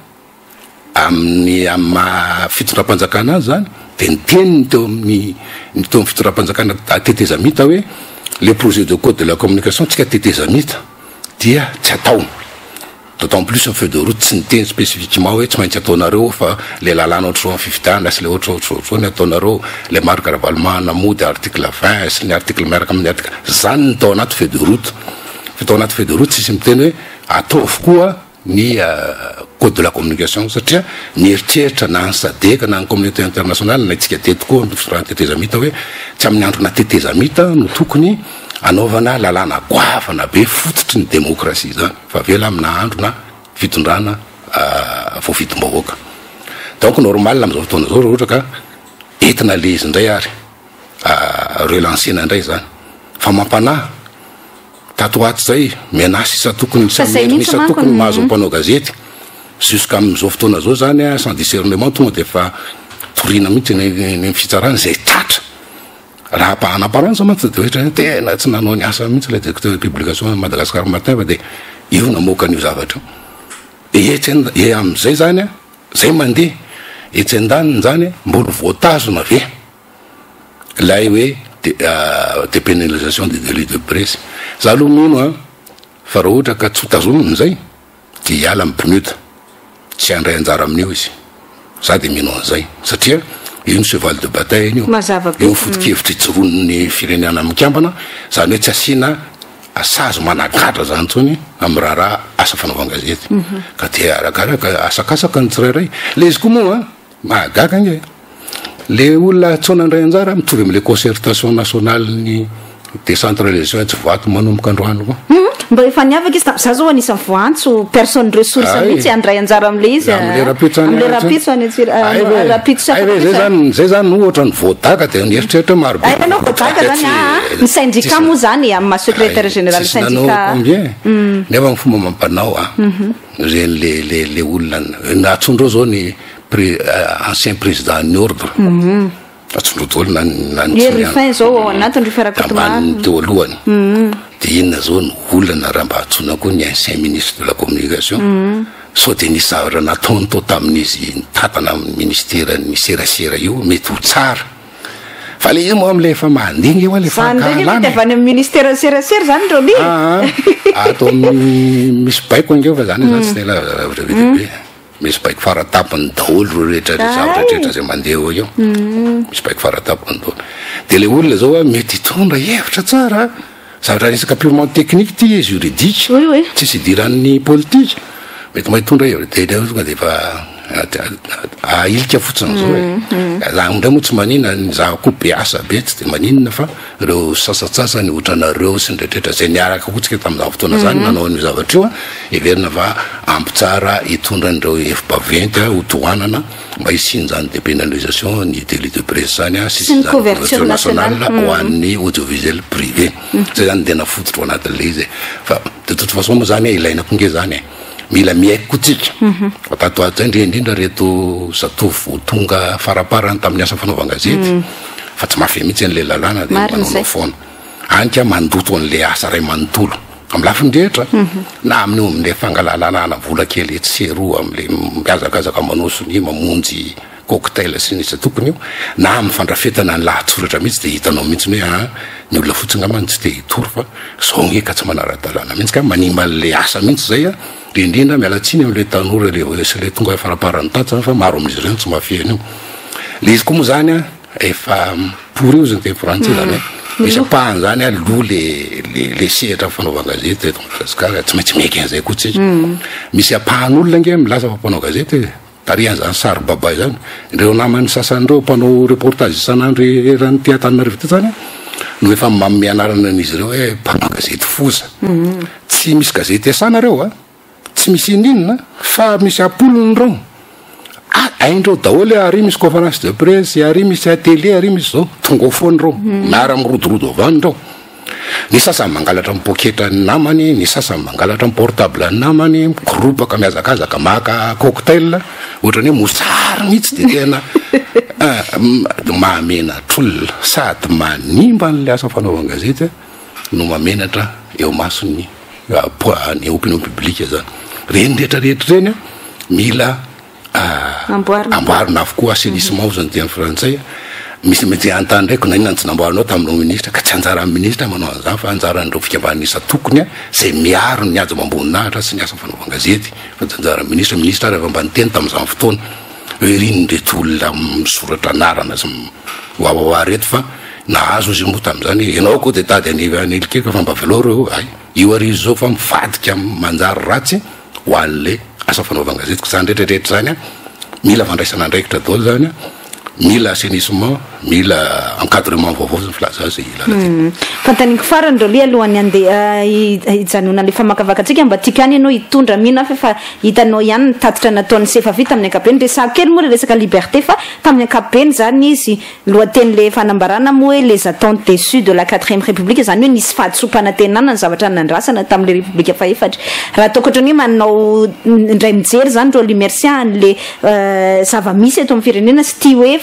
Amin'ny amin'ny maha fitondram-panjakana azy izany dia niteny ny teo amin'ny ny teo amin'ny fitondram-panjakana tetezamita hoe le projet de code de la communication tsika tetezamita dia tsy atao. D'autant plus ny feuille de route tsy niteny spécifiquement hoe tsy maintsy ataonareo fa le lalàna ohatr'izao amin'ny fifidianana sy le ohatra ohatr'izao ny ataonareo, le Marc Ravalomanana mody article 20 sy ny article miaraka amin'ny article, zany ny tao anaty feuille de route. Fa tao anaty feuille de route tsisy miteny hoe ataovy koa ny code de la communication satria mieritreritra na ny sadec na ny communauté internationale na itsika teto koa ny fitondrana tetezamita hoe tsy amin'ny androna tetezamita no tokony anaovana lalàna goavana be fototry ny demokrasia izany fa avela amina androna fitondrana voafidim-bahoaka. Donc normal amin'izao fotoana izao raha ohatra ka entina le izy indray ary relancer-na indray izany fa mampanahy. Tato ho ato izay, menace isan-tokony sy amin'ny endriny isan-tokony mahazo ny mpanao gazety. Jusqu'amin'izao fotoana izao izany, sans discernement, tonga dia efa toriana mihitsy ny ny fitsarana izay tratra. Raha en apparence mantsy dia ohatra hoe tena tsy nanao ny asany mihitsy ilay directeur de publication an'i Madagascar Matin fa dia io namoaka an'io zavatra io. Dia etsy an- e amin'izay izany, izay mandeha, etsy andaniny izany mbola voatazona ve? Ilay hoe depénalisation des délits de presse. Za aloha mino an, fa raha ohatra ka tsy ho tazomina izay dia hiala amin'ny PNUD, tsy handray anjara amin'io izy. Za dia mino an'izay satria io ny cheval de bataille-ny io. Mazava be. Io ny foto-kevitra ijoroan'ny firenena mikambana, izany hoe tsy asiana sazy managadra izany intsony amin'ny raharaha asa fanaovan-gazety. Ka dia arakaraka, asakasaka ny tsirairay. Ilay izy koa moa an, Mahagaga ange e! Le olona tsy nandray anjara mitovy amle concertation nationale ny décentralisation etsy Voato manomboka androany koa. Hum, mba efa niavaka izy tam, za zao anisan'ny voantso personne ressource mihitsy handray anjara amle izy Amle rapitso any amle rapitso any Antsira Hay ve? rapitso sy Hay ve? Zay zany, zay zany ohatra ny voadaka dia nieritreritra hoe maro be. Hay ianao voadaka zany aa, ny syndicat moa zany amin'ny maha secrétaire général Tsisy nanao syndicat. combien? Nefa ny fomba amam-panao a, ireny le le le olona natsondreo zao ny Pré ancien président ny ordre Atsondro daholo na na ny Hery Rufin zao ao anatiny Rufin Rakotomaharo. Ambanin'ny teo alohany. De inona zao no olana raha mba antsoina koa ny ancien ministre de la communication sao de nisy zavatra nataony tao tamin'izy nitantana amin'ny ministeran'ny serasera io mety ho tsara. Fa le izy moa amle efa mandigny eo le Zany ndray nge fankahalana mety e. avy any amin'ny ministeran'ny serasera zany Rolly e. Aa ato amin'ny misy baiko ange fa zany zany tsy de hilaza zavatra be dia be. Misy baiko faratampony daholo ireo rehetra ireo zavatra rehetra izay mandeha eo io. Misy baiko faratampony daholo. Dia ilay olona izao a, mety hitondra hevitra tsara, zavatra resaka purement technique ity e, juridique, Oui, oui. tsisy idiran'ny politique, mety mahay hitondra hevitra, dia ilay tonga dia efa ahilika fotsiny izao e. Za indray moa tsy maninona, ny za koa be asa be tsy dia maninona fa Ireo sasantsasany ohatranareo sy ny rehetrarehetra izay niaraka koa tsika tamin'izany fotoana izany nanao an'io zavatra io, heverina fa ampy tsara hitondra an'ireo hevi-baventy ho tohanana mba hisian'izany dépénalisation ny délit de presse izany sy Sy ny hisian'izany couverture couverture nationale nationale ho an'ny audiovisuel privé. Izay izany no tena fototra ao anatin'ilay izy e. Fa de toute façon moa izany ilaina koa nge izany e. Mila miaiky koa tsika fa tato ho ato zay indrindra indrindra reto zatovo vao tonga faraparany tamin'ny asa fanaovan-gazety fa tsy mahafehy mihitsy an'ilay lalàna dia Marina manaonao izay. foana. Any ka mandoto an'ilay asa iray manontolo amin'ny lafiny rehetra na amin'io amin'ilay fangalalana vola kely etsy sy eroa amin'ilay mihazakazaka manao sonia mamonjy cocktail sy ny isan-tokony io na amin'ny fandrafetana ny lahatsoratra mihitsy dia hitanao mihitsy hoe aa ny olona fotsiny angamba no tsy te hitory fa zao nge ka tsy manara-dalàna mihitsy ka manimba an'ilay asa mihitsy zay a, indrindra miala tsiny amin'ilay tanora le sy ilay tonga faraparany tato zany fa maro amin'izy ireo no tsy mahafehy an'io le izy koa moa zany a efa pourri ozy ny teny frantsay zany hoe. Misy ampahany zany a lo le le le sehatra fanaovan-gazety eto Madagasikara, tsy maintsy miaiky an'izay koa tsika. Misy ampahan'olona ange milaza fa mpanao gazety e, tarihan'izany saro-babay zany. Ireo namany sasany ireo mpanao reportage isan'andro eran'ity Antananarivo ity zany no efa manome anarana an'izy ireo hoe mpanao gazety foza. Tsy misy gazety iasana ireo a. Tsy misy ininona fa misy ampolony ireo. Ah, haindreo daholo hoe ary misy conférence de presse, ary misy atelier, ary misy zao. Tonga ao foana ireo. Miara mirodorodo avy any ireo. Ny sasany mangalatra ny poketra ny namany, ny sasany mangalatra ny portable ny namany, mikoropaka mihazakazaka maka cocktail, ohatran'ny hoe mosary mihitsy dia tena mahamenatr'olona sady manimba an'ilay asa fanaovan-gazety no mahamenatra eo mason'ny ny opinion publique zany. Reny rehetra rehetra ireny mila amboarina avokoa, assainissement hozy ny teny frantsay. Misy mety hanontany ndraiky na inona no tsy namboarinao taminao ministra, ka tsy anjaran'ny ministra manao an'izany fa anjaran'ireo fikambanana isan-tokony izay miaro ny haja amam-boninahitra sy ny asa fanaovan-gazety fa tsy anjaran'ny ministra. Ministra ary efa mba niteny tamin'izany fotoana hoe ry ireto olona misoratra anarana sy wawawa reto fa nahazo izy moa tamin'izany hoe ianao koa dia tady hanelikeliky fa mba avelao ireo, hay. Io ary izy izao fa mivadika manjary ratsy ho an'le asa fanaovan-gazety. Ka izany rehetra rehetra izany an, mila fandraisana andraikitra daholo izany an, mila assainissement, mila encadrement vaovao izany filaza azy i Lalatiana. Fanontaniako farany Rolly alohan'ny handeha hijanona le famakavakantsika, mba tiako ihany ianao hitondra, mino aho fa efa hitanao ihany ny tatitra nataon'ny Sefavi tamin'ny ankapobeny, resahako kely moa le resaka liberté fa tamin'ny ankapobeny izany izy Lohatenin'ilay fanambarana moa hoe Les attentes déçues de la quatrième république, izany hoe nisy fahadisoam-panantenana ny zavatra nandrasana tamin'ilay repoblika fahefatra. Raha ataoko ohatran'ny hoe manao indray mijery izany Rolly Mercia an'ilay zava-misy eto amin'ny firenena sy ity hoe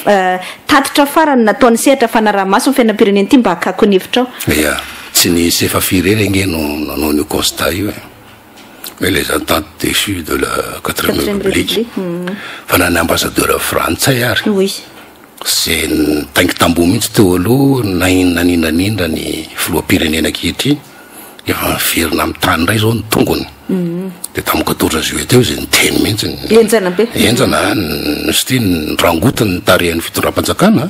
tatitra farany nataon'ny sehatra fanaraha-maso ny fiainam-pirenena ity mba hakako ny hevitrao. Ia, tsy ny Sefafi irery ange no nanao an'io constat io e. Hoe les attentes déçues de la quatrième république. Fa na ny ambassadeur frantsay ary. Oui. Izay nitaingi-tamboho mihitsy teo aloha na inona n'inona n'inona ny filoham-pirenena ankehitriny, efa miverina amin'ny tany indray izao ny tongony. Dia tamin'ny quatorze juillet teo izy niteny mihitsy. Henjana be. Henjana an, satria nirangotiny ny tarehin'ny fitondram-panjakana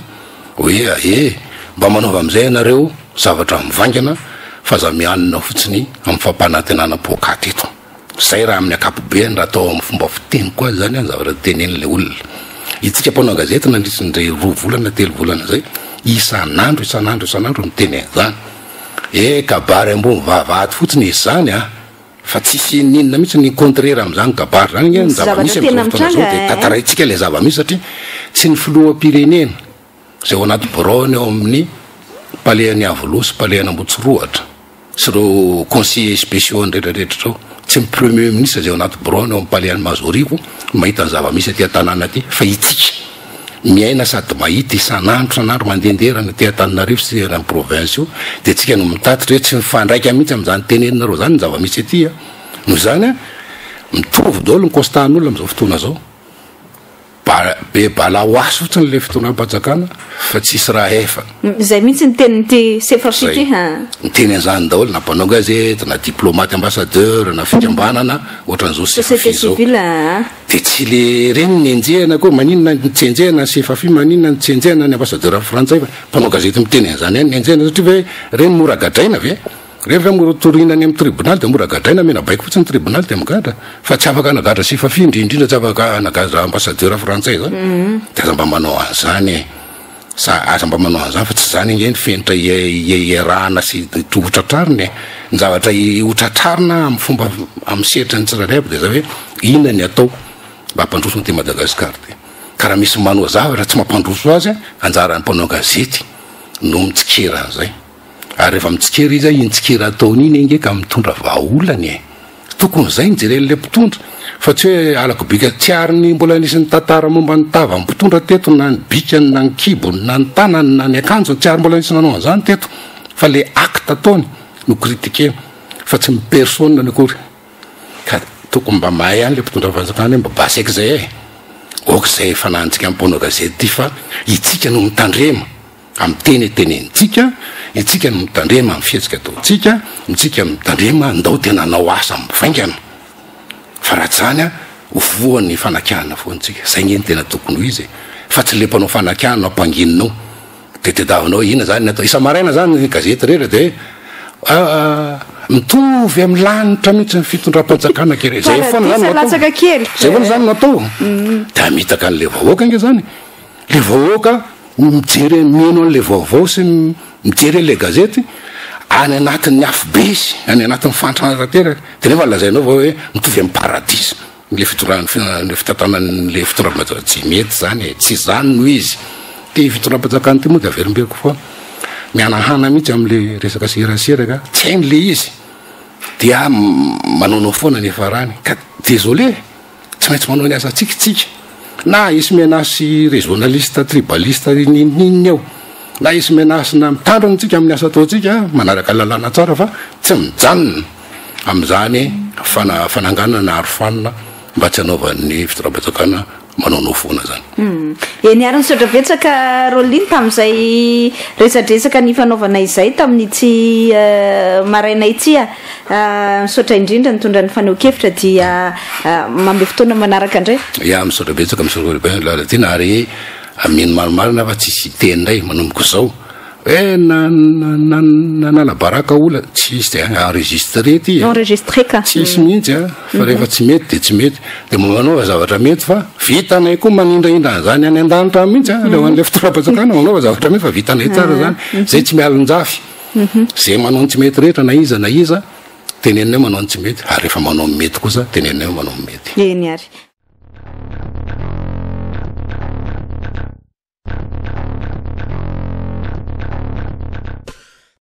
hoe eh, mba manaova amin'izay ianareo zavatra mivaingana fa aza mianona fotsiny amin'ny fampanantenana poakaty eto. Zay raha amin'ny ankapobeny, raha atao amin'ny fomba fiteny koa zany an, zavatra tenenin'ilay olona. Itsika mpanao gazety nandritry ny ndray roa volana, telo volana zay, isan'andro, isan'andro, isan'andro miteny an'izany. Eh, kabary ambony vavahady fotsiny izy zany an, fa tsisy n'inona mihitsy ny contraire amin'izany kabary zany ange ny zava-misy amin'izao fotoana izao, dia tantaraintsika ilay zava-misy satria tsy ny filoham-pirenena izay ao anaty biraony ao amin'ny palais an'Iavoloha sy palais an'Ambohitsirohitra sy ireo conseillers spéciaux any rehetra rehetra ireo, tsy ny premier ministre izay ao anaty biraony ao amin'ny palais any Mahazoarivo no mahita ny zava-misy aty an-tanàna aty fa itsika miaina sady mahita isan'andro isan'andro mandehandeha erany aty Antananarivo sy eran'ny province io dia tsika no mitatitra hoe tsy mifandraika mihitsy amin'izany teneninareo izany ny zava-misy aty a! Noho izany a, mitovy daholo ny constat-n'olona amin'izao fotoana izao. Ba, be bala ho azy fotsiny le fitondram-panjakana fa tsisy raha efa. Izay mihitsy ny tenin'ity Sefafi ity ha. Miteny an'izany daholo na mpanao gazety na diplomate ambassadeur na fikambanana ohatran'izao Sefafi izao. Société civile ha. Dia tsy le reny ny enjehina koa, maninona ny tsy enjehina ny Sefafi, maninona ny tsy enjehina ny ambassadeur frantsay fa mpanao gazety miteny an'izany ihany ny enjehina satria ve reny mora gadraina ve? Reny ve mora toriana any amin'ny tribonaly dia mora gadraina, omena baiko fotsiny ny tribonaly dia migadra. Fa tsy afaka hanagadra Sefafi, indrindra indrindra tsy afaka hanagadra ambassadeur frantsay zany. Dia aza mba manao an'izany e. Sa aza mba manao an'izany fa tsy izany ange ny fenitra iarahana sy ho tratrarina e. Ny zavatra ho tratrarina amin'ny fomba amin'ny sehatra ny tsirairay avy dia izay hoe inona ny atao mba hampandroso an'ity Madagasikara ity. Ka raha misy manao zavatra tsy mampandroso azy, anjaran'ny mpanao gazety no mitsikera an'izay. Ary rehefa mitsikera izy, iny tsikera ataony iny ange ka mitondra vahaolana e! Tokony izay no jeren'ilay mpitondra, fa tsy hoe halako bika tsy ary ny mbola nisy nitantara momba ny tavan'ny mpitondra teto na ny bikany na ny kibony na ny tanany na ny akanjony, tsy ary mbola nisy nanao an'izany teto, fa le acte ataony no critiquena, fa tsy ny personne-ny akory. Ka tokony mba mahay ihany le mpitondra fanjakana hoe mba basy eky izay e! Aoka izay fanantsika mpanao gazety ity fa itsika no mitandrema. Amin'ny teny tenenintsika, itsika no mitandrema amin'ny fihetsika ataontsika, itsika no mitandrema ndao tena hanao asa mivaingana fa raha tsy izany ho voan'ny fanakianana foana tsika, zay nge no tena tokony ho izy e, fa tsy le mpanao fanakianana ampanginina ao. De tediavinao hoe inona zany ny atao. Isa-maraina zany ny gazety rehetra de mitovy amin'ny lanitra mihitsy ny fitondram-panjakana kere. Zay foana zany no atao. Latsaka kely. Zay foana zany no atao. De hamitaka an'le vahoaka ange zany. Le vahoaka mijery mihaino an'le vaovao sy mijery an'le gazety any anatin'ny afobe izy, any anatin'ny fahantrana tanteraka. De nefa lazainao fa hoe mitovy amin'ny paradisa le fitondrana le fitantanan'le fitondram-panjakana. Tsy mety zany e, tsy zany no izy. Ty fitondram-panjakana ty moa de averimberiko foana. Mihanahana mihitsy am'le resaka serasera ka tsy hainy le izy. Dia manaonao foana ny hiafarany. Ka désolé, tsy maintsy manao ny asantsika tsika. Na hisy menace régionaliste, tribaliste, n'inon'inona eo. Na hisy menace na mitandrina tsika amin'ny asa ataontsika, manaraka lalàna tsara fa tsy mijanona amin'izany fananganana arofanina mba tsy hanaovan'ny fitondram-panjakana manaonao foana zany. Eny ary, nisaotra betsaka Rolly tamin'izay resadresaka nifanaovana izay tamin'ity maraina ity. Misaotra indrindra nitondra ny fanehoan-kevitra dia manome fotoana manaraka indray. Ya, misaotra betsaka, misaotra be Lalatiana ary mino marimarina fa tsisy hiteny indray manomboka izao hoe nanala baraka olona, tsisy de enregistré ty e. Enregistré ka. Tsisy mihitsy a, fa rehefa tsy mety de tsy mety, de mba manaova zavatra mety fa vitanay koa manindrahindra an'izany any an-danitra any mihitsy a, le ho an'le fitondram-panjakana manaova zavatra mety fa vitanay tsara zany, zay tsy mialon-jafy, zay manao ny tsy mety rehetra na iza na iza, teneninay manao ny tsy mety, ary rehefa manao ny mety kosa teneninay manao ny mety. Eny ary.